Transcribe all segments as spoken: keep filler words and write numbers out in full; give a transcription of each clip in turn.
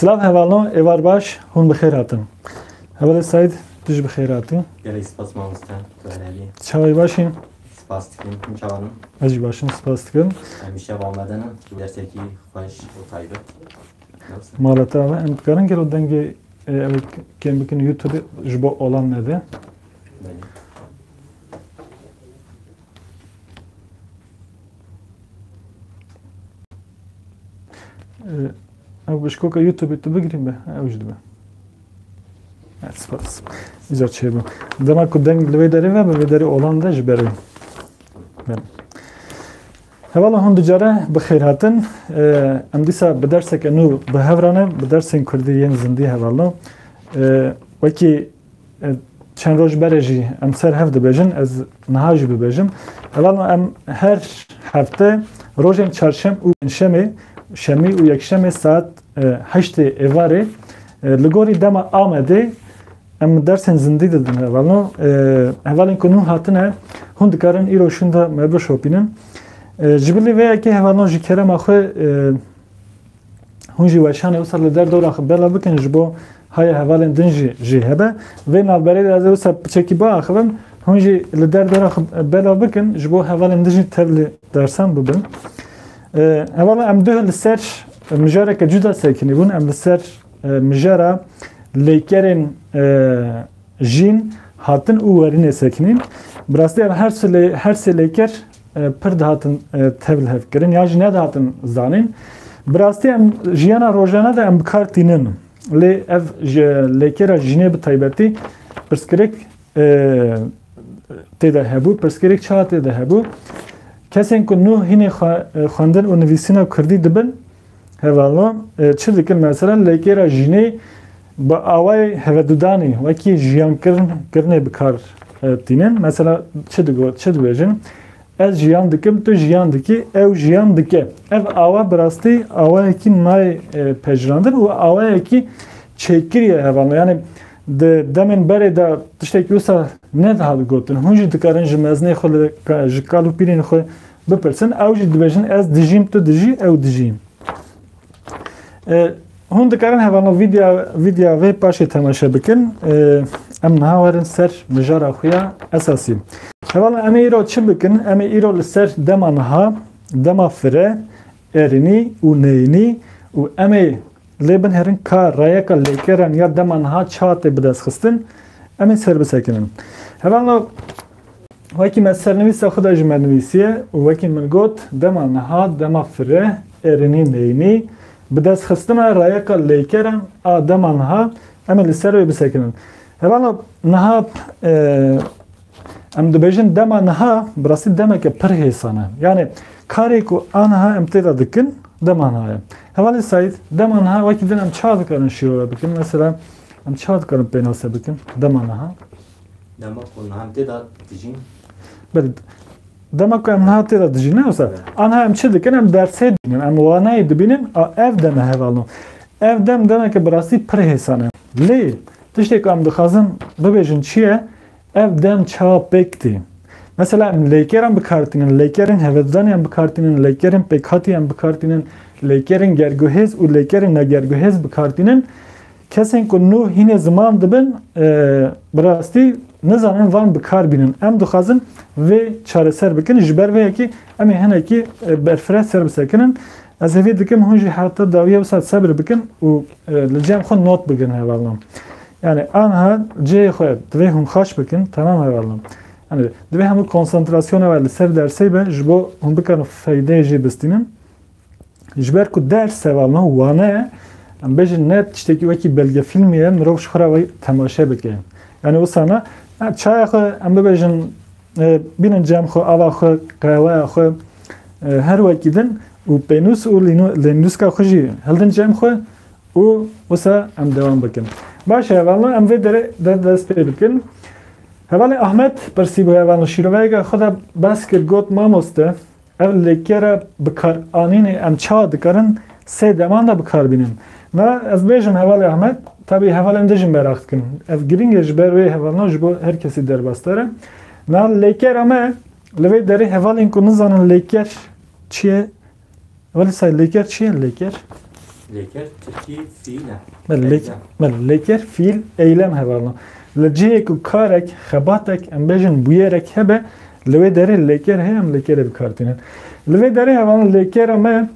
Silav hevalno, êvar baş, hûn bi xêr hatin. Hevalê Seîd, tu jî bi xêr hatî. Gelek spas mamoste, tu herêmî. Çawa yî, baş î? Spas dikim, hûn çawa ne? Ez jî baş im, spas dikim. Em îşev amade ne, dersekî xweş û taybet. Mala te ava, em dikarin gelo dengê, e, ew kêm bikin YouTube ji bo olan nede. Belê. Ee, ew bişkoka YouTube tu bigirî be, ew jî dibe. Evet, spas. Îcar çêbû. Dema ku deng li vê derê ve, bi vê derê olan de ji ber wê. Ben. Hevala hûn ducare bi xêr hatin. Ee, em dîsa bi derseke nû bi hev re ne, bi dersên kurdî yên zindî hevalno. Ee, wekî E, çend roj berê jî em ser hev dibêjin, ez niha jî bibêjim. Hevalno em her hefte rojên çarşem û pêncşemê, şemî û yekşemê saet, e, heştê êvarê, e, li gorî dema Amedê em dersên zindî didin hevalno. E, hevalên ku nû hatine, hûn dikarin îro şûnda me bişopînin. E, ji bilî vê yekê hevalno ji kerema xwe, e, Hûn jî weşanê wisa li der dora xwe belav bikin, ji bo haya hevalên din jî, jî hebe. Vê navberê de ez ê wisa piçekî biaxivim. Hûn jî li der dora xwe belav bikin, ji bo hevalên din jî tevlî dersan bibin. E, hevala em duh li ser mijareke cuda sekinî bûn. Em li ser, e, mijara leykerên, e, jîn, hatin û werînê sekinîn. Bi rastî ev her sê lê-, her sê lêker, e, pir dihatin, e, tevlihevkirin ya jî nedihatin zanîn. Bi rastî em jiyana rojane de em bi kar tînin. Lê ev ji lêkera jînê bi taybetî pirsgirêk, e, tê de hebû. Pirsgirêk çawa tê de hebû? Kesên ku nû hînê xwe-, e, xwendin û nivîsîna kurdî dibin, Hevalno, e, çi dikin? Mesela lêkêra jînê bi awayê hevedudanê, wekî jiyan kirin, kirinê bi kar, e, tînin. Mesela çi digo-, çi dibêjin? Ez jiyan dikim, tu jiyan dikî, ew jiyan dike. Ev awa bi rastî awayekî nayê, e, pejirandin û awayekî çêkirî ye hevalno. Yani di demên berê de tiştekî wisa nedihat gotin. Hûn jî dikarin ji mezinê xwe, li ka-, ji kal û pîrên xwe bipirsin. Ew jî dibêjin, ez dijîm, tu dijî, ew dijî. E, hûn dikarin hevalno vîdya, vîdya vê paşê temaşe bikin. E, em niha werin ser mijara xwe ya esasî. Hevalno em ê îro çi bikin? Em ê îro li ser dema niha, dema fire, erînî û neyînî û em ê lê binherin ka rayeka lêkeran ya dema niha çawa tê bidestxistin, em ê ser bisekinin. Hevalno Wekî me sernivîsa xwe de ji me nivîsiye û wekî min got, dema niha, dema fire, erênî neyînî, bi destxistina rayeka lêkeran a dema niha, em ê li ser wê bisekinin. Hevalno niha, e, em dibêjin dema niha, bi rastî demeke pir hêsan e. Yani karê ku aniha em tê de dikin, dema niha ye. Hevalê Seîd, dema niha wekî din em çawa dikarin şîrove bikin? Mesela em çawa dikarin pênase bikin dema niha? Dema ku niha em tê de dijîn. Belê, dema ku em niha tê de dijîn, ne wisa? Evet. Aniha em çi dikin? Em dersê dibînin, em waneyê dibînin, a, ev dem e hevalno. Ev dem demeke bi rastî pir hêsan e. Lê tiştê ku em dixwazin bibêjin çi ye? Ev dem çawa pêk tê? Mesela em lêkeran bi kar tînin, lêkerên hevedanê em bi kar tînin, lêkerên pêkhatî em bi kar tînin, lêkerên gerguhêz û lêkerên negerguhêz bi kar tînin. Kesên ku nû hînê ziman dibin, e, bi rastî nizanin van bi kar bînin. Em dixwazin vê çareser bikin. Ji ber vê yekê em ê hinekî, e, berfireh ser bisekinin. Ez hêvî dikim hûn jî heta dawiya wisa sebir bikin û, e, li cem xwe not bigirin hevalno. Yani anha cihê xwe divê hûn xweş bikin, temam hevalno. Yani divê hemû konsantrasyona we li ser dersê be, ji bo hûn bikarin feydeyê jê bistînin. Ji ber ku ders hevalno wane, em bêjin ne tiştekî wekî belgefîlmê ye, mirov ji xwe re wê temaşe bike. Yani wisa ne, ha, çaya xwe em bibêjin, e, bînin cem xwe, ava xwe, qehweya xwe, e, her wekî din û pênûs û lînû-, lênûska xwe jî hildin cem xwe û wisa em dewam bikin. Baş e, hevalno em vê derê de dest pê bikin. Hevalê Ahmet pirsî bû, hevalno şîroveyeke xwe de behs kir, got, mamoste, Ev lêkera bikaranînê em çawa dikarin sê deman de bikar bînin? Na, ez bêjim hevalê Ahmet, tabî hevalên din jî meraq dikin. Ev girîng e ji ber wê hevalno ji bo her kesî derbasdar e. Na lêkera me, li vê derê hevalên ku nizanin lêker çi ye, Hevalê Seîd, lêker çi ye? Lêker? Lêker tirkî fiîl e. Belê, lêk-, Eylem. Belê, lêker fiîl eylem hevalno. Li cihê ku karek, xebatek, em bêjin bûyerek hebe, li wê derê lêker heye, em lêkerê bi kar tînin. Li vê derê hevalno lêkera me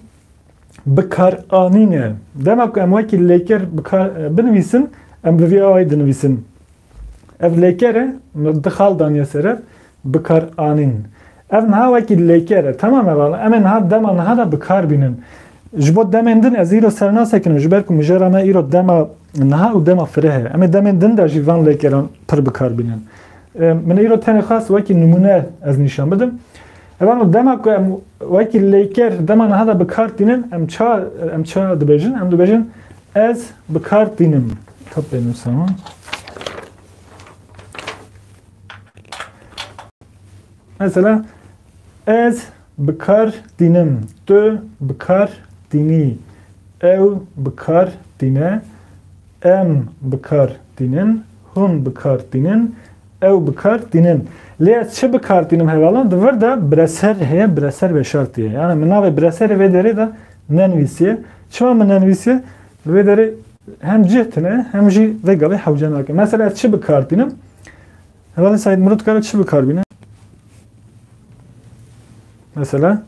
bikaranîn e. Dema ku em wekî lêker bikar, e, binivîsin, em bi vî awayî dinivîsin. Ev lêker e, min du xal daniye ser ev, bikar anîn. Ev niha wekî lêker e. Temam e, valla. Em ê niha dema niha de bikar bînin. Ji bo demên din ez îro ser nasekinim, ji ber ku mijara me îro dema niha û dema fireh e. Em ê demên din de jî van lêkeran pir bikar bînin. E, min îro tenê xwest wekî nimûne ez nîşan bidim. Evan dema ku em wekî lêker dema niha de bikar tînin, em ça, em ça dibêjin? Em dibêjin, ez bikar tînim. Tabê nusama. Mesela, ez bikar tînim, tu bikar tînî, ew bikar tîne, em bikar tînin, hûn bikar tînin, ew bikar tînin. Lê ez çi bikar tînim hevalan? Di vir de bireser heye, bireser veşartî ye. Yani min navê bireserê vê derê de nenivîsiye. Çima min nenivîsiye? Li vê derê hem cih tune, hem jî vê gavê hewce nake. Mesela ez çi bikar tînim? Hevalê Seîd Miro dikare çi bikar bîne? Mesela?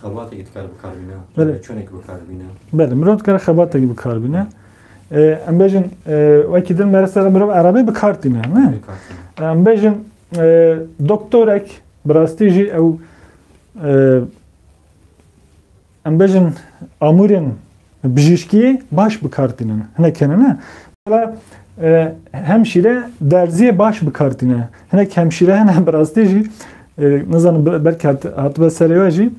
Xebatek dikare bikar bîne. Belê. Çonek bikar bîne. Belê, mirov dikare xebatek bikar bîne. E, em bêjin, e, wekî din mesela mirov erebê bikar tîne, ne? Bikar tîne. Em bêjin, e, doktorek, bi rastî jî ew, e, em bêjin, amûrên bijîşkî baş bikar tînin. Hinek hene ne? Mesela, e, hemşîre derziyê baş bikar tîne. Hinek hemşîre hene bi rastî jî, e, nizanim be-, belkî hat-, hatibe serê we jî,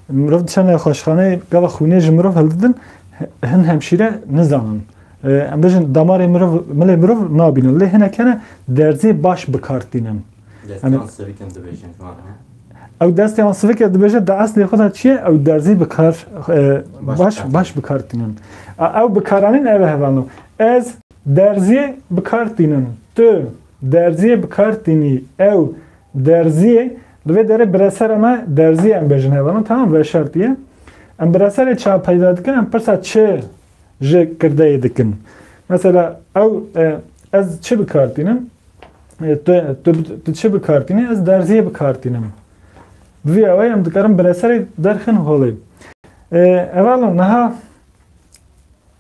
mirov diçe nexweşxaneyê gava xwînê ji mirov hildidin, he-, hin hemşîre nizanin. E, em bêjin damarê mirov, milê mirov nabînin. Lê hinek hene derziyê baş bikar tînin. Destiyan sivikin dibêjin ji wan, he? Ew destiyan sivike dibêje, di eslê xwe de çi ye? Ew derzî bikar, e, baş, baş, baş bikar tînin. A, ew bikaranîn ev e hevalno. Ez derziyê bikar tînim. Tu derziyê bikar tînî. Ew derziyê, li vê derê biresera me derziyê em bêjin hevalno. Tamam, veşartî ye. Em bireserê ça peyda dikin, em pirsa çi ji kirdeyê dikin. Mesela, ew, e, ez çi bikar tînim? E, tu, tu, tu çi bikar tînî? Ez derziyê bikar tînim. Bi vî awayî em dikarin bireserê derxin holê. E, hevalno niha,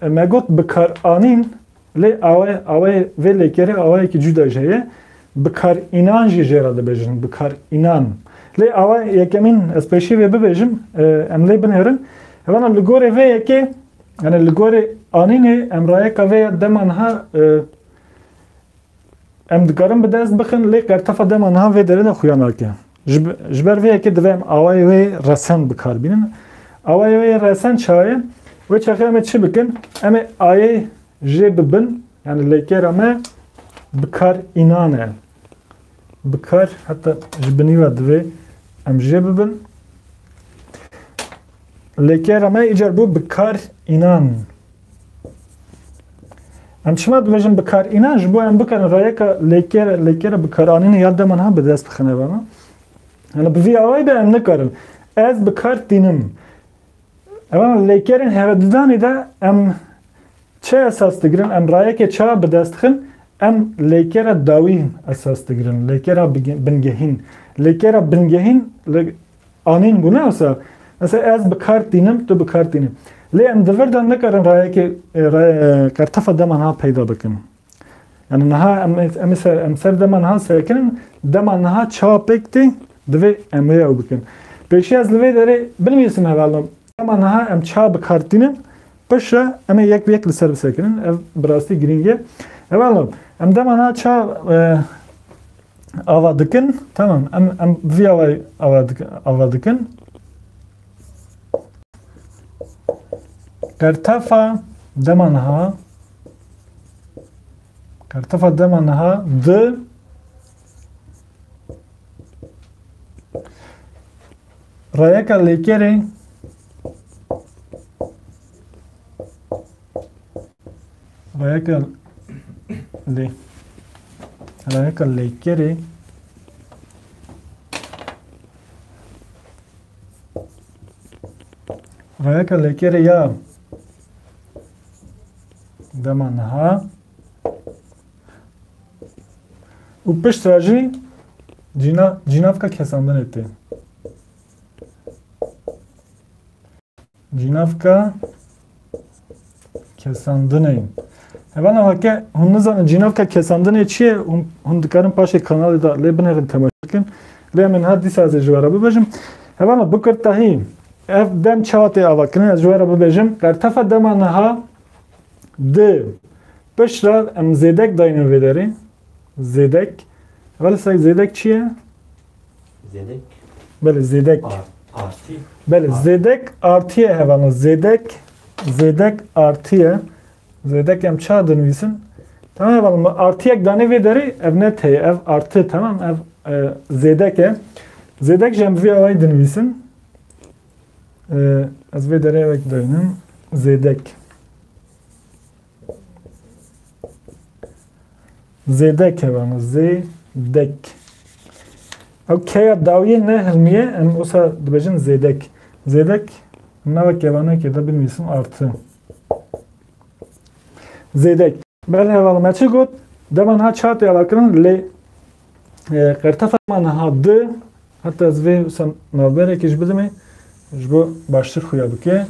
e, me got bikar anîn, lê awayê, awayê vê lêkerê awayekî cuda jî heye. Bikar înan jî jê re dibêjin, bikar înan. Lê awa yekemîn ez pêşî vê bibêjim, e, em lê binêrin. Hevalno li gorê vê yekê, yani li gorê anînê em rayeka vê ya dema niha, e, em dikarin bi dest bixin, lê qertefa dema niha vê derê de xuya nake. Ji, ji ber vê yekê divê em awayê wê resen bikar bînin. Awayê wê resen çawa ye? Wê çaxê em ê çi bikin? Em ê ayê jê bibin, yani lêkera me bikar înan e. Bikar, heta ji binî ve divê em jê bibin. Lêkera me îcar bû bikar înan. Em çima dibêjin bikar înan? Ji bo em bikarin rayeka lêkere, lêkere bikaranînê ya dema niha bi dest bixine vana. Yani bi vî awayî de em nikarin. Ez bikar tînim. Evan lêkerên heredidanê de em çi esas digirin? Em rayeke çawa bi dest dixin? Em lêkera dawî esas digirin. Lêkera bige-, bingehîn. Lêkera bingehîn li anîn bûne, wisa, mesela ez bi kar tînim, tu bi kar tînî. Lê em di vir de nikarin rayekê, e, ra-, e, qertefa dema niha peyda bikin. Yani niha em, em ser, em ser dema niha sekinin, dema niha çawa pêk tê, divê em wê ew bikin. Pêşî ez li vê derê binivîsim hevalno. Dema niha em çawa bi kar tînin, piştre em ê yek bi yek li ser bisekinin. Ev bi rastî girîng e. Hevalno, em dema niha çawa, e, ava dikin, tamam, em, em vî ava, ava dik-, ava dikin. Qertefa dema niha, qertefa dema niha di rayeka lêkerê, rayeka lê-, rayeka lêkerê, rayeka lêkerê ya dema niha û pişt re jî cîna-, cînavka kesandinê tê. Cînavka kesandinê. Hevalno, heke hûn nizanin cînavka kesandinê çi ye, hûn, hûn dikarin paşê kanalê de lê binêrin temaşe bikin. Lê em ê niha dîsa ez ê ji we re bibêjim. Hevalno, bi kurtahî, ev dem çawa tê avakirin, ez ji we re bibêjim. Qertefa dema niha di. Pişt re em zêdek dayînin vê derê. Zêdek. Hevalno, zêdek çi ye? Zêdek. Belê, zêdek. Ar-, artî. Belê, artî. Zêdek artî ye hevalno. Zêdek, zêdek artî ye. Zêdek em çawa dinivîsin? Tamam hevalno, me artiyek danê vê derê, ev ne tê, ev artı, tamam, ev, e, zêdek e. Zêdek jî em vê awayî dinivîsin. E, ez vê derê ewek dayînim. Zêdek. Zêdek hevalno, zêdek. Ew keya dawiyê ne hilmiye, em wisa dibêjin zêdek. Zêdek, nava kevanekê de binivîsim artı. Zêdek. Belê hevalno, me çi got? Dema niha çawa tê avakirin, lê, e, qertefa dema niha di, heta ez vê wisa navberekê ji bidimê, ji bo baştir xuya bike.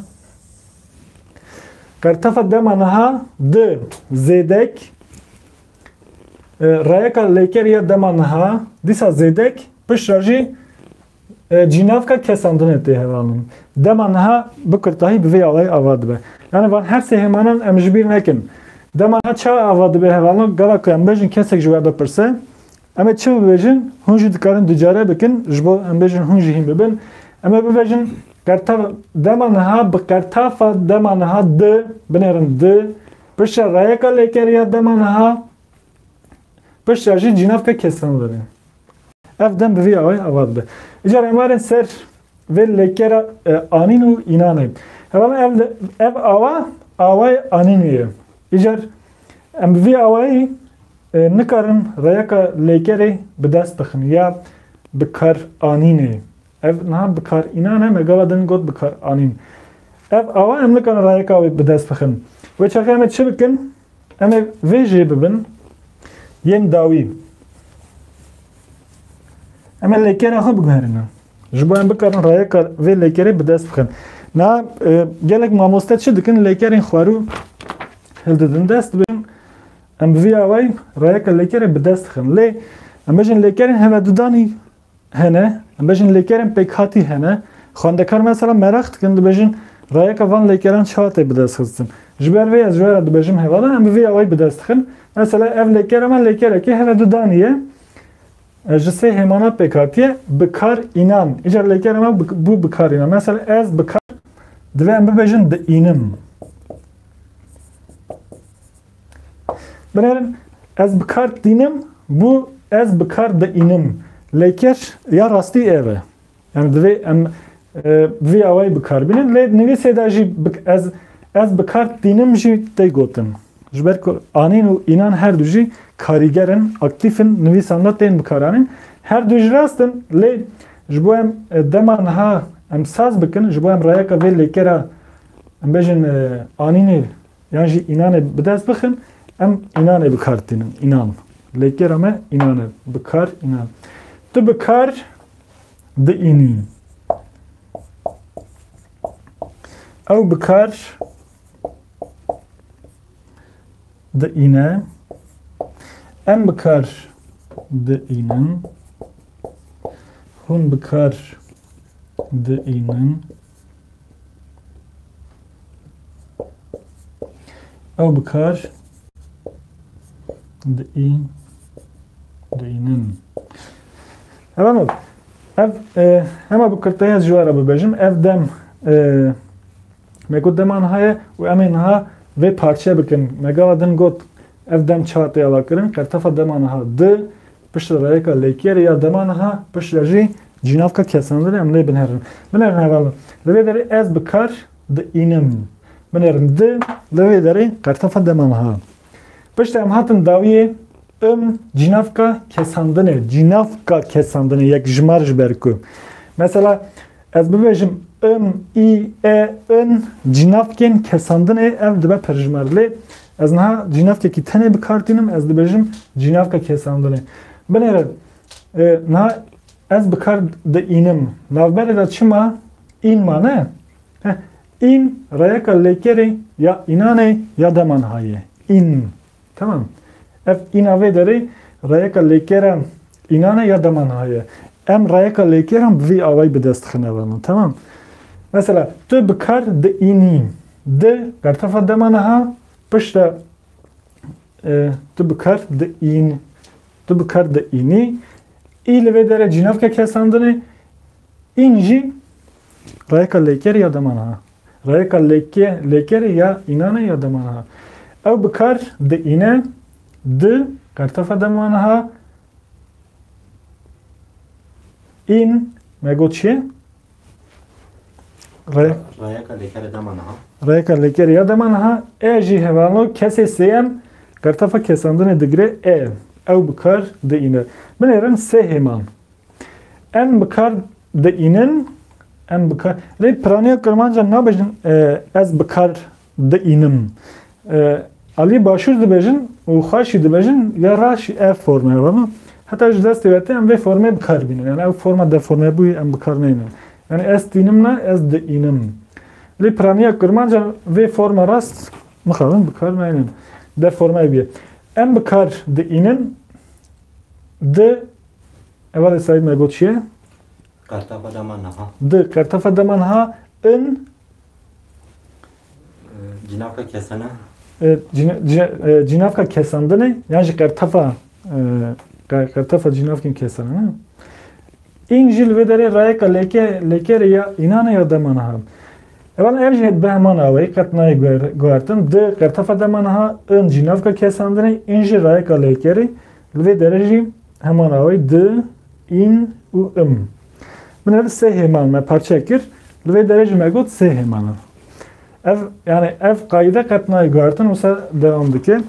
Qertefa dema niha di, zêdek, e, rayeka lêkerî ya dema niha, dîsa zêdek, pişt re jî, e, cînavka kesandinê tê hevalno. Dema niha bi kurtahî bi vê awayî ava dibe. Yani van her sê hêmanan em ji bîr nekin. Dema niha çawa ava dibe hevalno? Gava ku em bêjin kesek ji we bipirse, em ê çi bibêjin? Hûn jî dikarin ducare bikin, ji bo em bêjin hûn jî hîn bibin. Em ê bibêjin qertefa dema niha, bi qertefa dema niha di, binêrin di, piştre rayeka lêkeriya dema niha, piştre jî cînavka kesandinê. Ev dem bi vî awayî ava dibe. Îcar em werin ser vê lêkera, e, anîn û înanê. Hevalno ev, ev awa, awayê anînê ye. Îcar em bi vî awayî, e, nikarin reyeka lêkerê bi dest bixin ya bi kar anînê. Ev niha bi kar înan e, me gava din got bi kar anîn. Ev awa em nikarin reyeka wê bi dest bixin. Wê çaxê em ê çi bikin? Em ê vê jê bibin yên dawî. Em ê lêkera xwe biguherînin. Ji bo em bikarin rayeka vê lêkerê bi dest bixin. Na, e, gelek mamoste çi dikin? Lêkerên xwarû hildidin dest, dibêjin, em bi vî awayî rayeka lêkerê bi dest dixin. Lê em bêjin lêkerên hevedudanî hene, em bêjin lêkerên pêkhatî hene. Xwendekar mesela meraq dikin, dibêjin rayeka van lêkeran çawa tê bidestxistin. Ji ber vê ez ji we re dibêjim hevala, em bi vê awayî bidest dixin. Mesela ev lêkera me lêkerekê hevedudanî ye. E, ji sê hêmana pêk hatiye, bi kar înan. Îcar lêkera me bi, bû bi kar înan. Mesela ez bi kar, divê em bibêjin diînim. Binêrin, ez bi kar tînim, bû ez bi kar diînim. Lêker ya rastî ev e. Yani divê em, e, vî awayî bi kar bînin. Lê nivîsê de jî bi, ez, ez bi kar tînim jî tê gotin. Ji ber ku anîn û înan her du jî karîger in, aktîf in, nivîsan de tên bikaranîn. Her du jî rast in, lê ji bo em, e, dema niha em saz bikin, ji bo em rayeka vê lêkera, em bêjin, e, anînê yan jî înanê bi dest bixin, em înanê bi kar tînin. Înan. Lêkera me înan e. Bi kar înan. Tu bi kar diînî. Ew bi kar diîne. Em bi kar diînin. Hûn bi kar diînin. Ew bi kar diî-, diînin. Hevalno, ev, e, hema bi kurtayî ez ji we re bibêjim. Ev dem, e, me got dema niha ye û em ê niha vê parçe bikin. Me gava din got, ev dem çawa tê avakirin? Qertefa dema niha di, piştre reyeka lêkerê ya dema niha, piştre jî cînavka kesandinê em lê binêrin. Binêrin hevalno. Li vê derê ez bi kar diînim. Binêrin di, li vê derê qertefa dema niha. Piştre em hatin dawiyê im cînavka kesandinê. Cînavka kesandinê, yek jimar ji ber ku. Mesela, ez bibêjim im, î, e, in, cînavkên kesandinê, ev dibe pirjimar. Lê Ez niha cînavkekî tenê bi kar tînim, ez dibêjim cînavka kesandinê. Binêre, e, niha ez bi kar diînim. Navberê de çi ma? În ma, ne? Heh, în rayeka lêkerê ya înanê ya dema niha ye. În. Tamam. Ev îna vê derê rayeka lêkera înanê ya dema niha ye. Em rayeka lêkeran bi vî awayî bi dest dixin hevalno. Tamam. Mesela, tu bi kar diînî. Di, qertefa dema niha, pişta, e, tu bi kar diîn, tu bi kar diînî. Î li vê derê cînavke kesandinê, în jî rayeka lêkerê ya dema niha. Rayeka lêke-, lêkerê ya înanê ya dema niha. Ew bi kar diîne, di, qertefa dema niha, în, me got çi ye? Re- Rayeka lêkerê dema niha. Rayeka lêkerê ya dema niha, e jî hevalno kesê sêyem qertefa kesandinê digire, e. Ew bi kar diîne. Binêrin sê hêman. Em bi kar diînin, em bi kar, lê piraniya Kirmanca nabêjin, e, ez bi kar diînim. E, alî başûr dibêjin û xweşî dibêjin, ya raşî ev forme hevalno. Heta ji destê we tê em vê formê bi kar bînin. Yani ew forma deforme bûyî em bi kar neynin. Yani ez tînim ne, ez diînim. Lê piraniya Kirmanca vê forma rast mixabin bi kar neynin. Deforme bûye. Em bi kar diînin, di, Eva de Saîd me got çi ye? Qertefa dema niha. Di, qertefa dema niha, în, E, cînavka kesene. E, cîne-, cîne-, e, cînavka kesandinê, yan jî qertefa, e, qe-, qertefa cînavkên kesene, ne? În jî li vê derê rayeka lêke-, lêkerê ya înanê ya dema niha. Evan ev jî bi heman awayî qet nayê guer-, guhertin. Di, qertefa dema niha, în cînavka kesandinê, în jî rayeka lêkerê. Li vê derê jî heman awayî di, în û im. Min ev sê hêman me parçe kir. Li vê derê jî me got sê hêman in. Ev, yani ev qayîde qet nayê guhertin, wisa devam dike.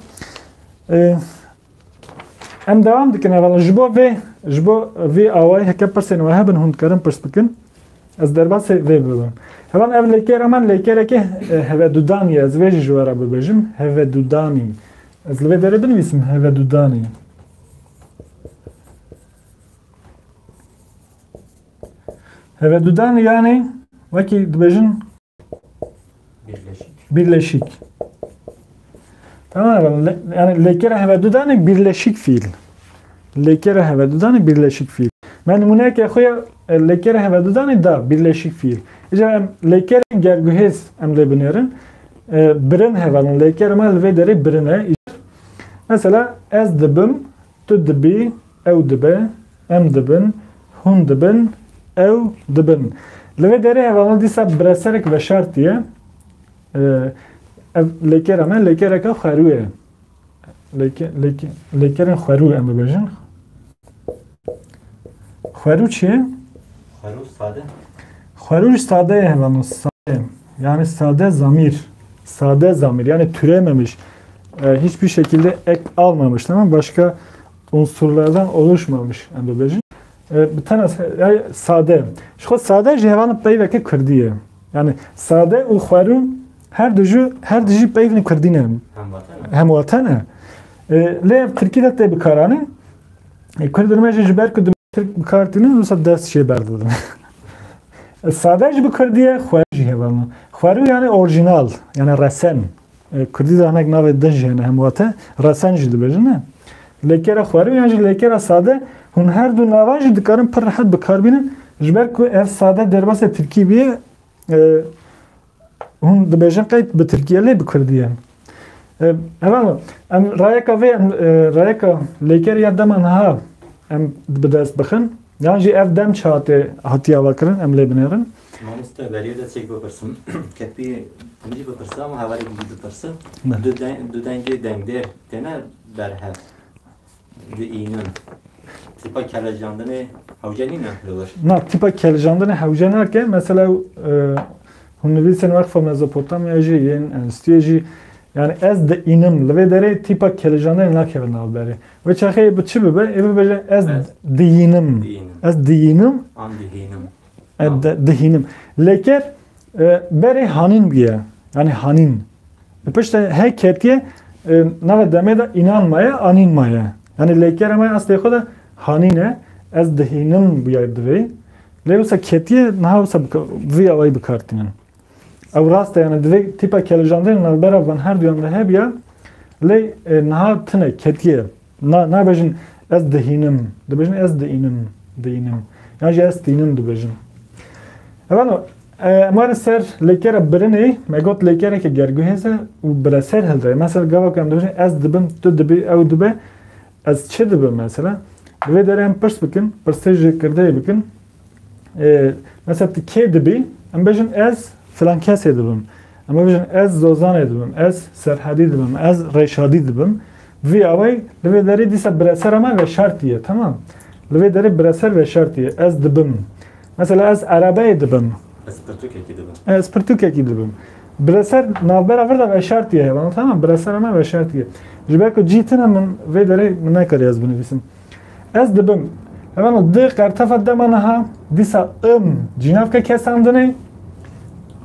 Ee, em devam dikin hevalno. Ji bo vê, ji bo vê awayî heke pirsên we hebin, hûn dikarin pirs bikin. Ez derbasê vê bibim. Hevalno ev lêkera me lêkereke, e, hevedudanî ye. Ez vê jî ji we re bibêjim. Hevedudanî. Ez li vê derê binivîsim hevedudanî. Hevedudanî yani wekî dibêjin Birleşik. Birleşik. Tamam, le-, yani lêkera hevedudanî birleşik fiil. Lêkera hevedudanî birleşik fiil. Me nimûneyeke xwe ya, e, lêkera hevedudanî da, birleşik fiil. Îcar em lêkerên gerguhêz em lê binêrin. E, birin hevalin, lêkera me li vê derê birin e. Mesela ez dibim, tu dibî, ew dibe, em dibin, hûn dibin, ew dibin. Li vê derê hevalin dîsa bireserek veşartiye. E, ev lêkera me, lêkereke xwerû ye. Lêke-, lêke-, lêkerên xwerû em bibêjin. Xwerû çi ye? Xwerû sade. Xwerû jî sade ye hevalno, sade. Yani sade zamir. Sade zamir, yani türememiş. E, hiçbir şekilde ek almamış, tamam mı? Başka unsurlardan oluşmamış em bibêjin. E, bi tena se-, yani sade. Ji xwe sade jî hevalno peyveke kurdî ye. Yani sade û xwerû her du jî, her du jî peyvên kurdî ne. Hemwate ne. Hemwate ne. E, lê ev tirkî de tê bikaranîn. E, Kurd me jî ji ber ku tirk bi kar tînin, wisa dest jê berdidin. E, sade jî bi kurdî ye, xwerû jî hevalno. Xwerû yani orjinal, yani resen. E, kurdî de hinek navê din jî hene hemwate. Resen jî dibêjin, ne? Lêkera xwerû yan jî lêkera sade, hûn her du navan jî dikarin pir rehet bi kar bînin. Ji ber ku ev sade derbasê tirkî bîye, e, hûn dibêjin qey bi tirkî ye, lê bi kurdî ye. E, hevalno, em rayeka vê, em, e, rayeka lêkerê ya dema niha em bi dest bixin. Yan jî ev dem çi hate, hatiye avakirin, em lê binêrin. Mamoste, berê de çêk bipirsim. Kepî min jî bipirsa, ama hevalê din jî bipirsim. Ne. Du deng-, du dengê dengdêr têne berhev. Diînin. Tîpa kelejandinê hewce nîne li wir? Na, tîpa kelejandinê hewce nake. Mesela, e, hûn nivîsên Weqfa Mezopotamya jî, yên Enstîyê jî, yani ez diînim. Li vê derê tîpa kelejandinê nakeve navberê. Wê çaxê bi çi bibe? Ê bibêje ez Ez diyînim. Diyînim. Ez diyînim. An dihînim. E, de-, dihînim. Lêker, e, berê hanîn bûye. Yani hanîn. E, piştre he ketiye, E, nava demê de înan maye, anîn maye. Yani lêkera me eslê xwe de hanîn e, ez dihînim bûye divê. Lê wisa ketiye, niha wisa bika-, vî awayî bi kar tînin. Ew rast e, yani divê tîpa kelijandinê navbera van her duyan de hebiya, lê, e, niha tune ketiye. Na, nabêjin ez dihînim, dibêjin ez diînim, diînim. Yan jî ez tînim dibêjin. Evano, e, em werin ser lêkera birinê, me got lêkereke gerguhêz e û bireser hilde. Mesela gava ku em dibêjin ez dibim, tu dibî, ew dibe, ez çi dibim mesela? Li vê derê em pirs bikin, pirsê ji kirdeyê bikin. E, mesela tu kê dibî? Em bêjin ez filan kesê dibim. Em bêjin ez Zozanê dibim, ez Serhedî dibim, ez Rêşadî dibim. Vî awayî li vê derê dîsa biresera me veşartiye, tamam. Li vê derê bireser veşartiye, ez dibim. Mesela ez erebeyê dibim. Ez pirtûkekî dibim. Ez pirtûkekî dibim. Bireser navbera vir de veşartiye hevalno, tamam, biresera me veşartiye. Ji ber ku cî tune min vê derê min nekariye ez binivîsim. Ez dibim. Hevalno di qertefa dema niha, dîsa im cînavka kesandinê.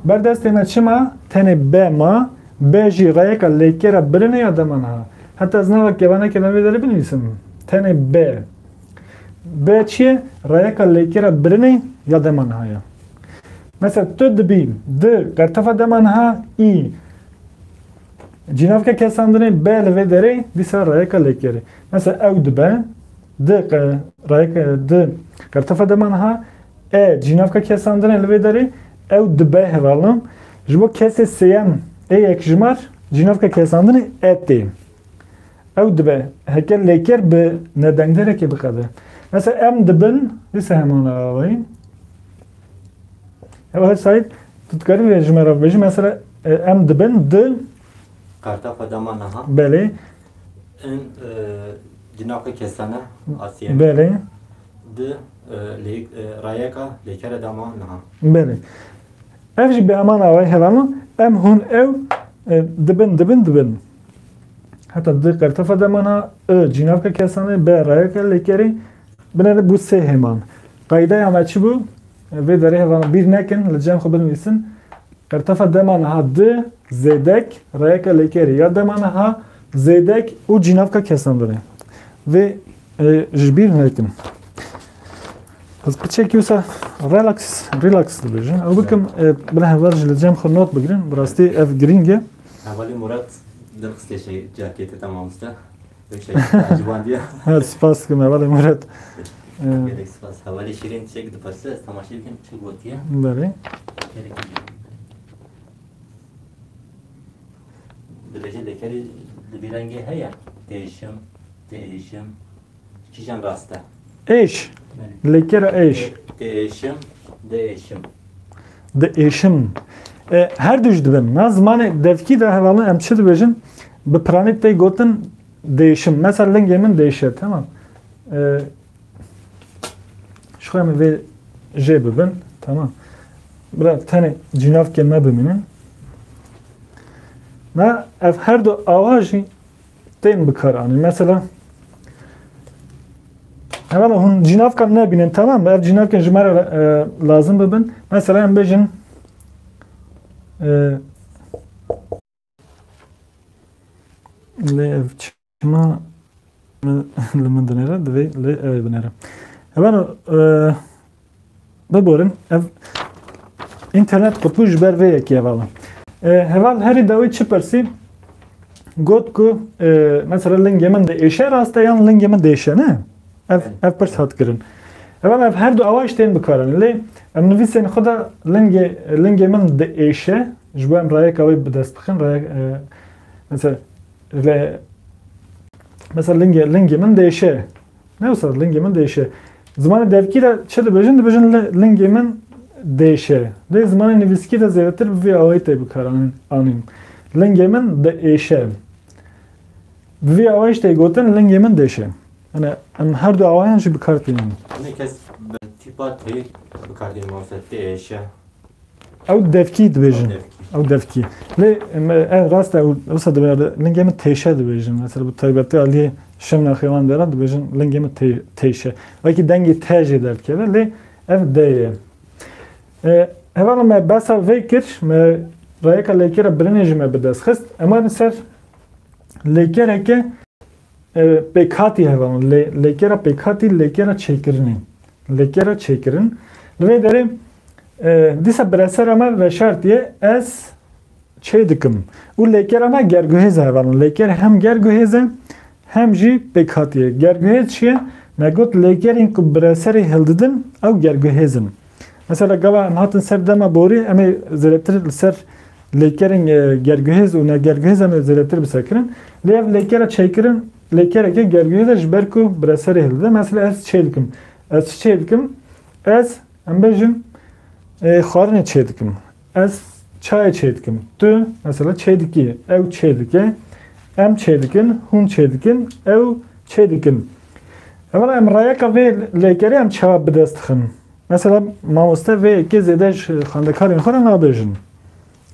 Ber destê me çi ma? Tenê be ma. Be jî rayeka lêkera birinê ya dema niha. Heta ez nava kevanekê de vê derê binivîsim. Tenê be. Be çi ye? Rayeka lêkera birinê ya dema niha ye. Mesela tu dibî di qertefa dema niha î cînavka kesandinê be li vê derê dîsa rayeka lêkerê. Mesela ew dibe, di qe-, rayeka, di qertefa dema niha e cînavka kesandinê li vê derê, ew dibe hevalno. Ji bo kesê sêyem ê yekjimar cînavka kesandinê e tê. Ew dibe, heke lêker bi nedengderekê biqede. Mesela em dibin, dîsa heman awayî. Ew her Saîd, tu dikarî vê ji me re bibêjî, mesela, e, em dibin di Qertefa dema niha. Belê. In, e, cînavka kesane asiye. Belê. Di, e, lê-, e, rayeka lêkere dema niha. Belê. Ev jî bi heman awayî hevalno, em hûn ew, e, dibin, dibin, dibin. Heta di qertefa dema niha, i cînavka kesane, be rayeka lêkerê, binêre bû sê hêman. Qaydeya me çi bû? E, vê derê hevalno bîr nekin, li cem xwe binivîsin. Qertefa dema niha di zêdek rayeka lêkerê ya dema niha zêdek û cînavka kesandinê. Vê, e, ji bîr nekin. Ez piçekî wisa relax, relax dibêjim. Ew bikim, e, bila heval jî li cem xwe not bigirin. Bi rastî ev girîng e. Hevalê Murat derxistê şey cakê te, tamam usta. Pek şey, ciwandiye. Ha, spas dikim hevalê Murat. E, Gelek spas. Hevalê Şîrîn tiştek dipirse, ez temaşe bikim çi gotiye. Belê. Gelek. Dibêje lêkerî li vî rengê heye. Têşim, têşim. Kîjan rast e? Êş. Belê. Lêkera êş. Tê-, têşim, diêşim. Diêşim. E, her du jî dibin. Na zimanê devkî de hevalin em çi dibêjin? Bi piranî tê gotin diêşim. Mesela lingê min diêşe, tamam. E, Ji xwe em ê vê jê bibin. Tamam. Bila tenê cînavkên me bimînin. Na ev her du awa jî tên bikaranîn. Mesela, hevala hûn cînavkan nebînin, tamam mı? Ev cînavkên ji me re, e, lazim bibin. Mesela em bêjin, e, lê ev çima li min dinêre, divê lê ew ê binêre. Heval, e, biborin, ev înternet qutbû ji ber vê yekê heval. E, heval herî dawî çi pirsî? Got ku, e, mesela lingê min diêşe rast e yan lingê min diêşe, ne? Ev, ev pirs hat kirin. Heval ev her du awa jî tên bikaranîn. Lê em nivîsên xwe de lingê, lingê min diêşe, ji bo em rayeka wê bi dest bixin, rayek, e, mesela, Lê, mesela lingê, lingê min diêşe. Ne wisa lingê min diêşe. Zimanê devkî de çi dibêjin? Dibêjin li-, lingê min diêşe. Lê zimanê nivîskî de zêdetir bi vî awayî tê bikaranîn, anîn. Lingê min diêşe. Bi vî awayî jî tê gotin lingê min diêşe. Yani em her du awayan jî bi kar tînin. Ne kes bi tîpa tê bi kar tînin, mesela diêşe. Ew devkî dibêjin. Ew devkî. Ew devkî. Lê, em, ev rast e, ew, wisa dibêjin, lingê min têşe dibêjin. Mesela, bi taybetî aliyê Şirnexê wan dera dibêjin, lingê min tê-, têşe. Wekî dengê te jê derdikeve, lê ev de ye. E, hevala me behsa vê kir, me rayeka lêkera birinê jî me bi dest xist. Em werin ser lêkereke, e, pêkhatî hevalno. Lê-, lêkera pêkhatî, lêkera çêkirinê. Lêkera çêkirin. Li vê derê, e, dîsa biresera me veşartiye, ez çê dikim. Û lêkera me gerguhêz e hevalno. Lêker hem gerguhêz e, hem jî pêkhatî ye. Gerguhêz çi ye? Me got lêkerên ku bireserê hildidin, ew gerguhêz in. Mesela gava em hatin ser dema borî, em ê zêdetir li ser lêkerên, e, gerguhêz û negerguhêz em ê zêdetir bisekirin. Lê ev lêkera çêkirin, lêkereke gerguhêz e ji ber ku bireserê hildide. Mesela ez çê dikim. Ez çi çê dikim? Ez, em bêjin, e, xwarinê çê dikim. Ez çayê çê dikim. Tu, mesela, çê dikî, ew çê dike, em çê dikin, hûn çê dikin, ew çê dikin. Hevala em rayeka vê lêkerê em çawa bi dest dixin? Mesela, mamoste vê yekê zêde ji xwendekarên xwe re nabêjin.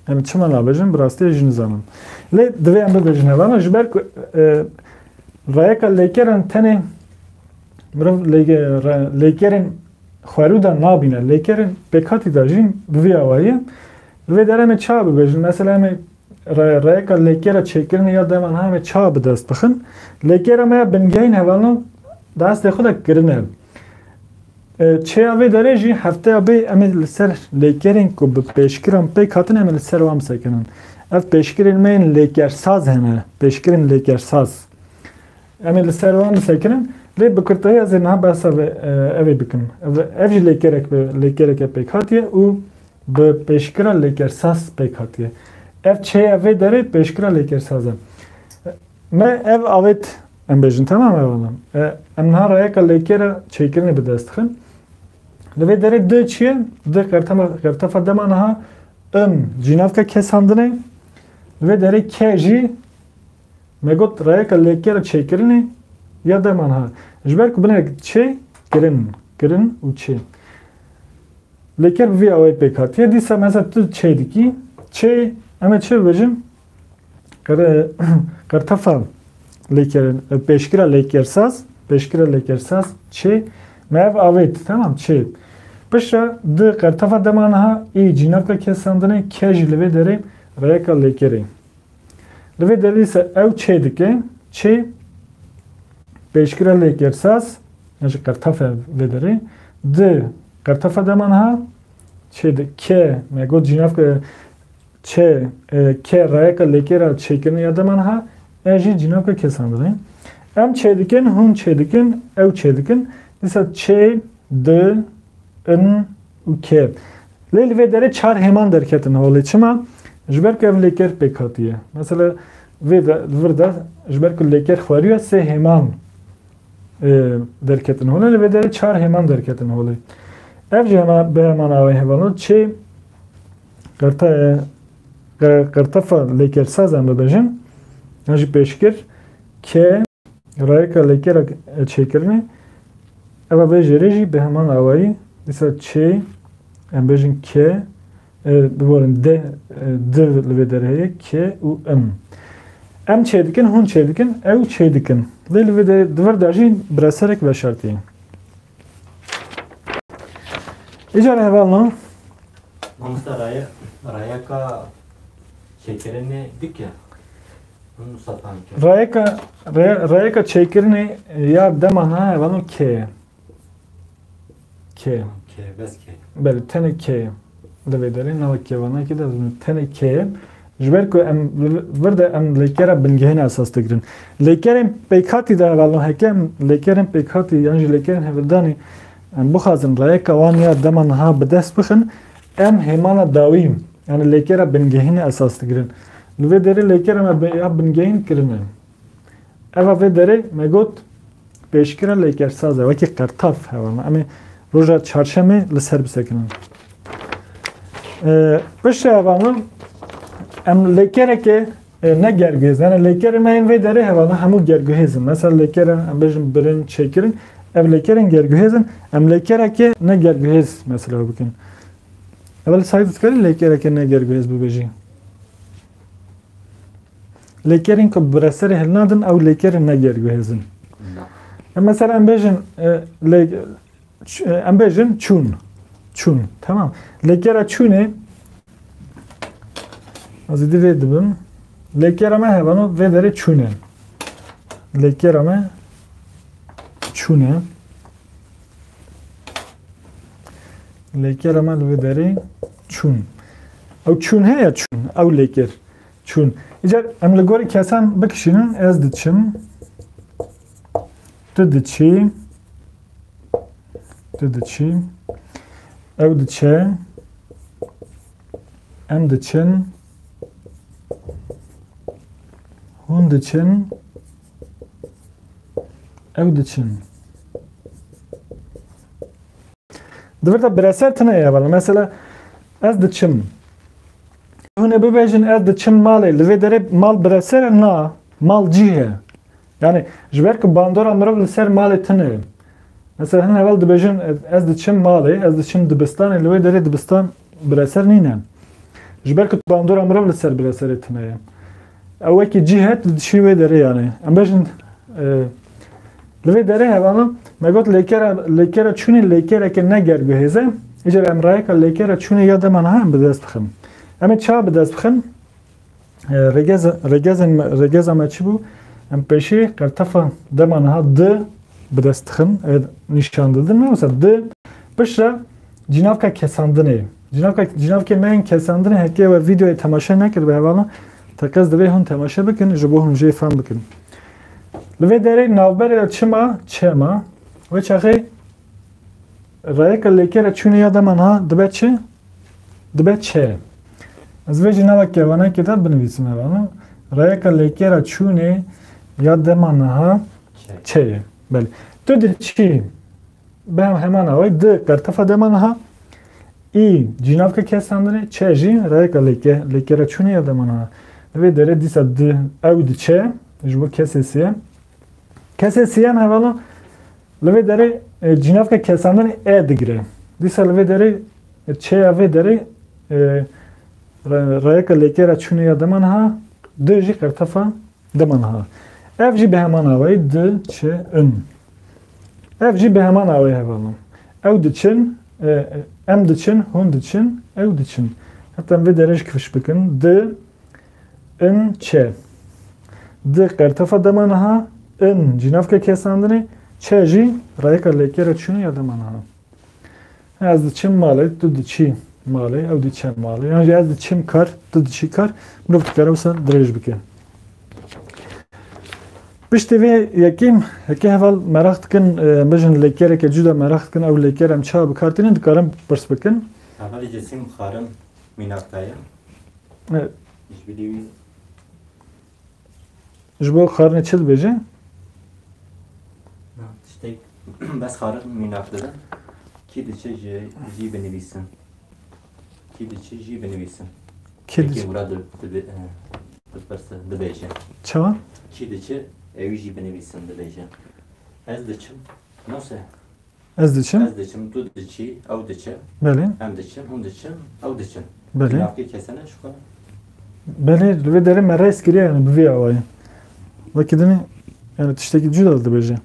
Em çima nabêjin? Bi rastî jî nizanim. Lê divê em bibêjin hevalno, ji ber ku, e, rayeka lêkeran tenê mirov lêke-, re-, lêkerên xwerû de nabîne. Lêkerên pêkhatî de jî bi vî awayî ye. Li vê derê em ê çawa bibêjin? Mesela em ê re-, rêyeka lêkera çêkirinê ya dema niha em ê çawa bi dest bixin? Lêkera me ya bingehîn hevalno di eslê xwe de kirin e. E, çêya vê derê jî hefteya bê em ê li ser lêkerên ku bi pêşkiran pêk hatin em ê li ser wan bisekinin. Ev pêşkirên me yên lêkersaz hene, pêşkirên lêkersaz. Em ê li ser wan bisekinin, lê bi kurtayî ez ê niha behsa vê, e, ev ê bikim. Ev, ev jî lêkerek bi, lêkereke pêk hatiye û bi pêşkira lêkersaz pêk hatiye. Ev çêya vê derê pêşkira lêkersaz e. Me ev avêt em bêjin, temam e, hevalno. E, em niha rayeka lêkera çêkirinê bi dest dixin. Li vê derê di çi ye? Di qertefa, qertefa dema niha, im, cînavka kesandinê. Li vê derê ke jî me got rayeka lêkera çêkirinê ya dema niha. Ji ber ku binêre çê, kirin, kirin û çê. Lêker bi vî awayî pêk hatiye. Dîsa mesela tu çê dikî. Çê, em ê çi bibêjin? Qer-, qertefa lêker-, pêşkira lêkersaz, pêşkira lêkersaz çê. Me ev avêt, temam, çê. Piştre di qertefa dema niha, î cînavka kesandinê, ke jî li vê derê rayeka lêkerê. Li vê derê dîsa ew çê dike, çê pêşkira lêkersaz, ya jî qertefa vê derê, di qertefa dema niha, çê di-, ke, me got cînavka çê, e, ke rayeka lêkera çêkirinê ya dema niha, e jî cînavka kesandinê. Em çê dikin, hûn çê dikin, ew çê dikin. Dîsa çê, di, in û ke. Lê li vê derê çar hêman derketin holê. Çima? Ji ber ku ev lêker pêk hatiye. Mesela vê de, vir de ji ber ku lêker xweriya sê hêman, e, derketin holê. Li vê derê çar hêman derketin holê. Ev jî hema, bi heman awê hevalno. Çê qerta-, e, qe-, qertefa lêkersaz em bibêjin. Yan jî pêşkir ke Rayeka lêkera çêkirinê, eva vê jêrê jî bi heman awayî, dîsa çê, em bêjin ke, e, biborin de, e, di li vê derê heye, ke û im. Em çê dikin, hûn çê dikin, ew çê dikin. Lê li vê de, di vir de jî bireserek veşartî. Îcar hevalno. Mamosta, raye-, rayeka çêkirinê dike. Hûn wisa fehmke. Rayeka, re-, rayeka çêkirinê ya dema niha hevalno ke ye. Ke. Ke, bes ke. Belê, tenê ke ye. Li vê derê ne wek kevanakê de tenê ke ye. Ji ber ku em li vir de em lêkera bingehîn esas digirin. Lêkerên pêkhatî de hevalno heke em lêkerên pêkhatî yan jî lêkerên hevildane em bixwazin rayeka wan ya dema niha bi dest bixin, em hêmana dawî, yani lêkera bingehîn esas digirin. Li vê derê lêkera me bi-, ya bingehîn kirine. Eva vê derê me got pêşkira lêkersaz e, wekî qertaf hevalno. Em ê roja çarşemê li ser bisekinin. E, piştre hevalno em lêkereke, e, ne gerguhêz. Yani lêkerê me yên vê derê hevalno hemû gerguhêz in. Mesela lêkera em bêjin birin, çêkirin. Ev lêkerên gerguhêz in. Em lêkereke ne gerguhêz mesela bikin. Heval Saîd, dikarî lêkereke ne gerguhêz bibêjî? Lêkerên ku bi reserê hilnadin, ew lêkerên ne gerguhêz in. Na. E, mesela em bêjin, e, lê-, ç-, e, em bêjin çûn. Çûn. Tamam. Lêkera çûnê, ez ê divê dibim. Lêkera me hevano vê derê çûne. Lêkera me çûne. Lêkera me li vê derê çûn. Ew çûn heye çûn. Ew lêker. Çûn. Îcar em li gorî kesan bikişînin. Ez diçim. Tu diçî. Tu diçî. Ew diçe. Em diçin. Hûn diçin. Ew diçin. Di vir de bireser tune ye heval. Mesela ez diçim. Hûn ê bibêjin ez diçim malê. Li vê derê mal bireser e? Na. Mal cî ye. Yani ji ber ku bandora mirov li ser malê tune ye. Mesela hin heval dibêjin ez diçim malê, ez diçim dibistanê, li wê derê dibistan bireser nîne. Ji ber ku bandora mirov li ser bireserê tune ye. Ew wekî cî heye, tu diçî wê derê yani. Em bêjin, e, li vê derê hevalan, me got lêkera, lêkera çûnê lêkereke ne gerguhêz e. Îcar em rayeka lêkera çûnê ya dema niha em bi dest bixin. Em ê çawa bi dest bixin? E, rêgez-, rêgezên me, rêgeza me çi bû? Em pêşî qertefa dema niha di bi dest dixin, e, nîşan didin. Mesela di piştre cînavka kesandinê. Cînavka, cînavkê me yên kesandinê, heke we vîdeoyê temaşe nekiribe hevalan, teqez divê hûn temaşe bikin, ji bo hûn jê fehm bikin. Li vê derê navberê de çi ma? Çe ma. Wê çaxê rayeka lêkera çûnê ya dema niha dibe çi? Dibe çe. Ez vê jî nava kevanekê de binivîsim hevalan. Rayeka lêkera çûnê ya dema niha Çe. Çe ye. Belê. Tu diçî. Bi heman awayî di qertefa dema niha. Î cînavka kesandinê, çe jî rayeka lêke-, lêkera çûnê ya dema niha. Li vê derê dîsa di, ew diçe, ji bo kesê sêyem. Kesê sêyem hevalan, li vê derê, e, cînavka kesandinê e digire. Dîsa li vê derê, e, çeya vê derê, e, re-, rayeka lêkera çûnê ya dema niha, di jî qertefa dema niha. Ev jî bi heman awayî di, çi, in. Ev jî bi heman awayî hevalan. Ew diçin, e, em diçin, hûn diçin, ew diçin. Heta em vê derê jî kifş bikin. Di, in, çe. Di qertefa dema niha, in cînavka kesandinê, çe jî rayeka lêkera çûnê ya dema niha. Ez diçim malê, tu diçî malê, ew diçe malê. Yan jî ez diçim kar, tu diçî kar. Mirov dikare wisa dirêj bike. Piştî vê yekîm, heke heval meraq dikin, e, em bêjin lêkereke cuda meraq dikin, ew lêker em çawa bi kar tînin, dikarin pirs bikin. Hevalê cisim xarin mînak daye. Evet. Ji bilî wî Ji bo xarinê çi dibêje? Na, tiştek bes xarin mînak dide. Kî diçe ji, jî binivîsin. Kî diçe jî binivîsin. Kî Peki diçe? Murad di-, dibi-, e, dipirse, dibêje. Çawa? Kî diçe, ew jî binivîsin, dibêje. Ez diçim. Nasıl? Ez diçim. Ez diçim, tu diçî, ew diçe. Belê. Em diçin, hûn diçin, ew diçin. Belê. Navkê kesene şu kadar. Belê, li vê derê me rêz kiriye, yani bi vê awayî. Wekî dinê, yani tiştekî cuda dibêje.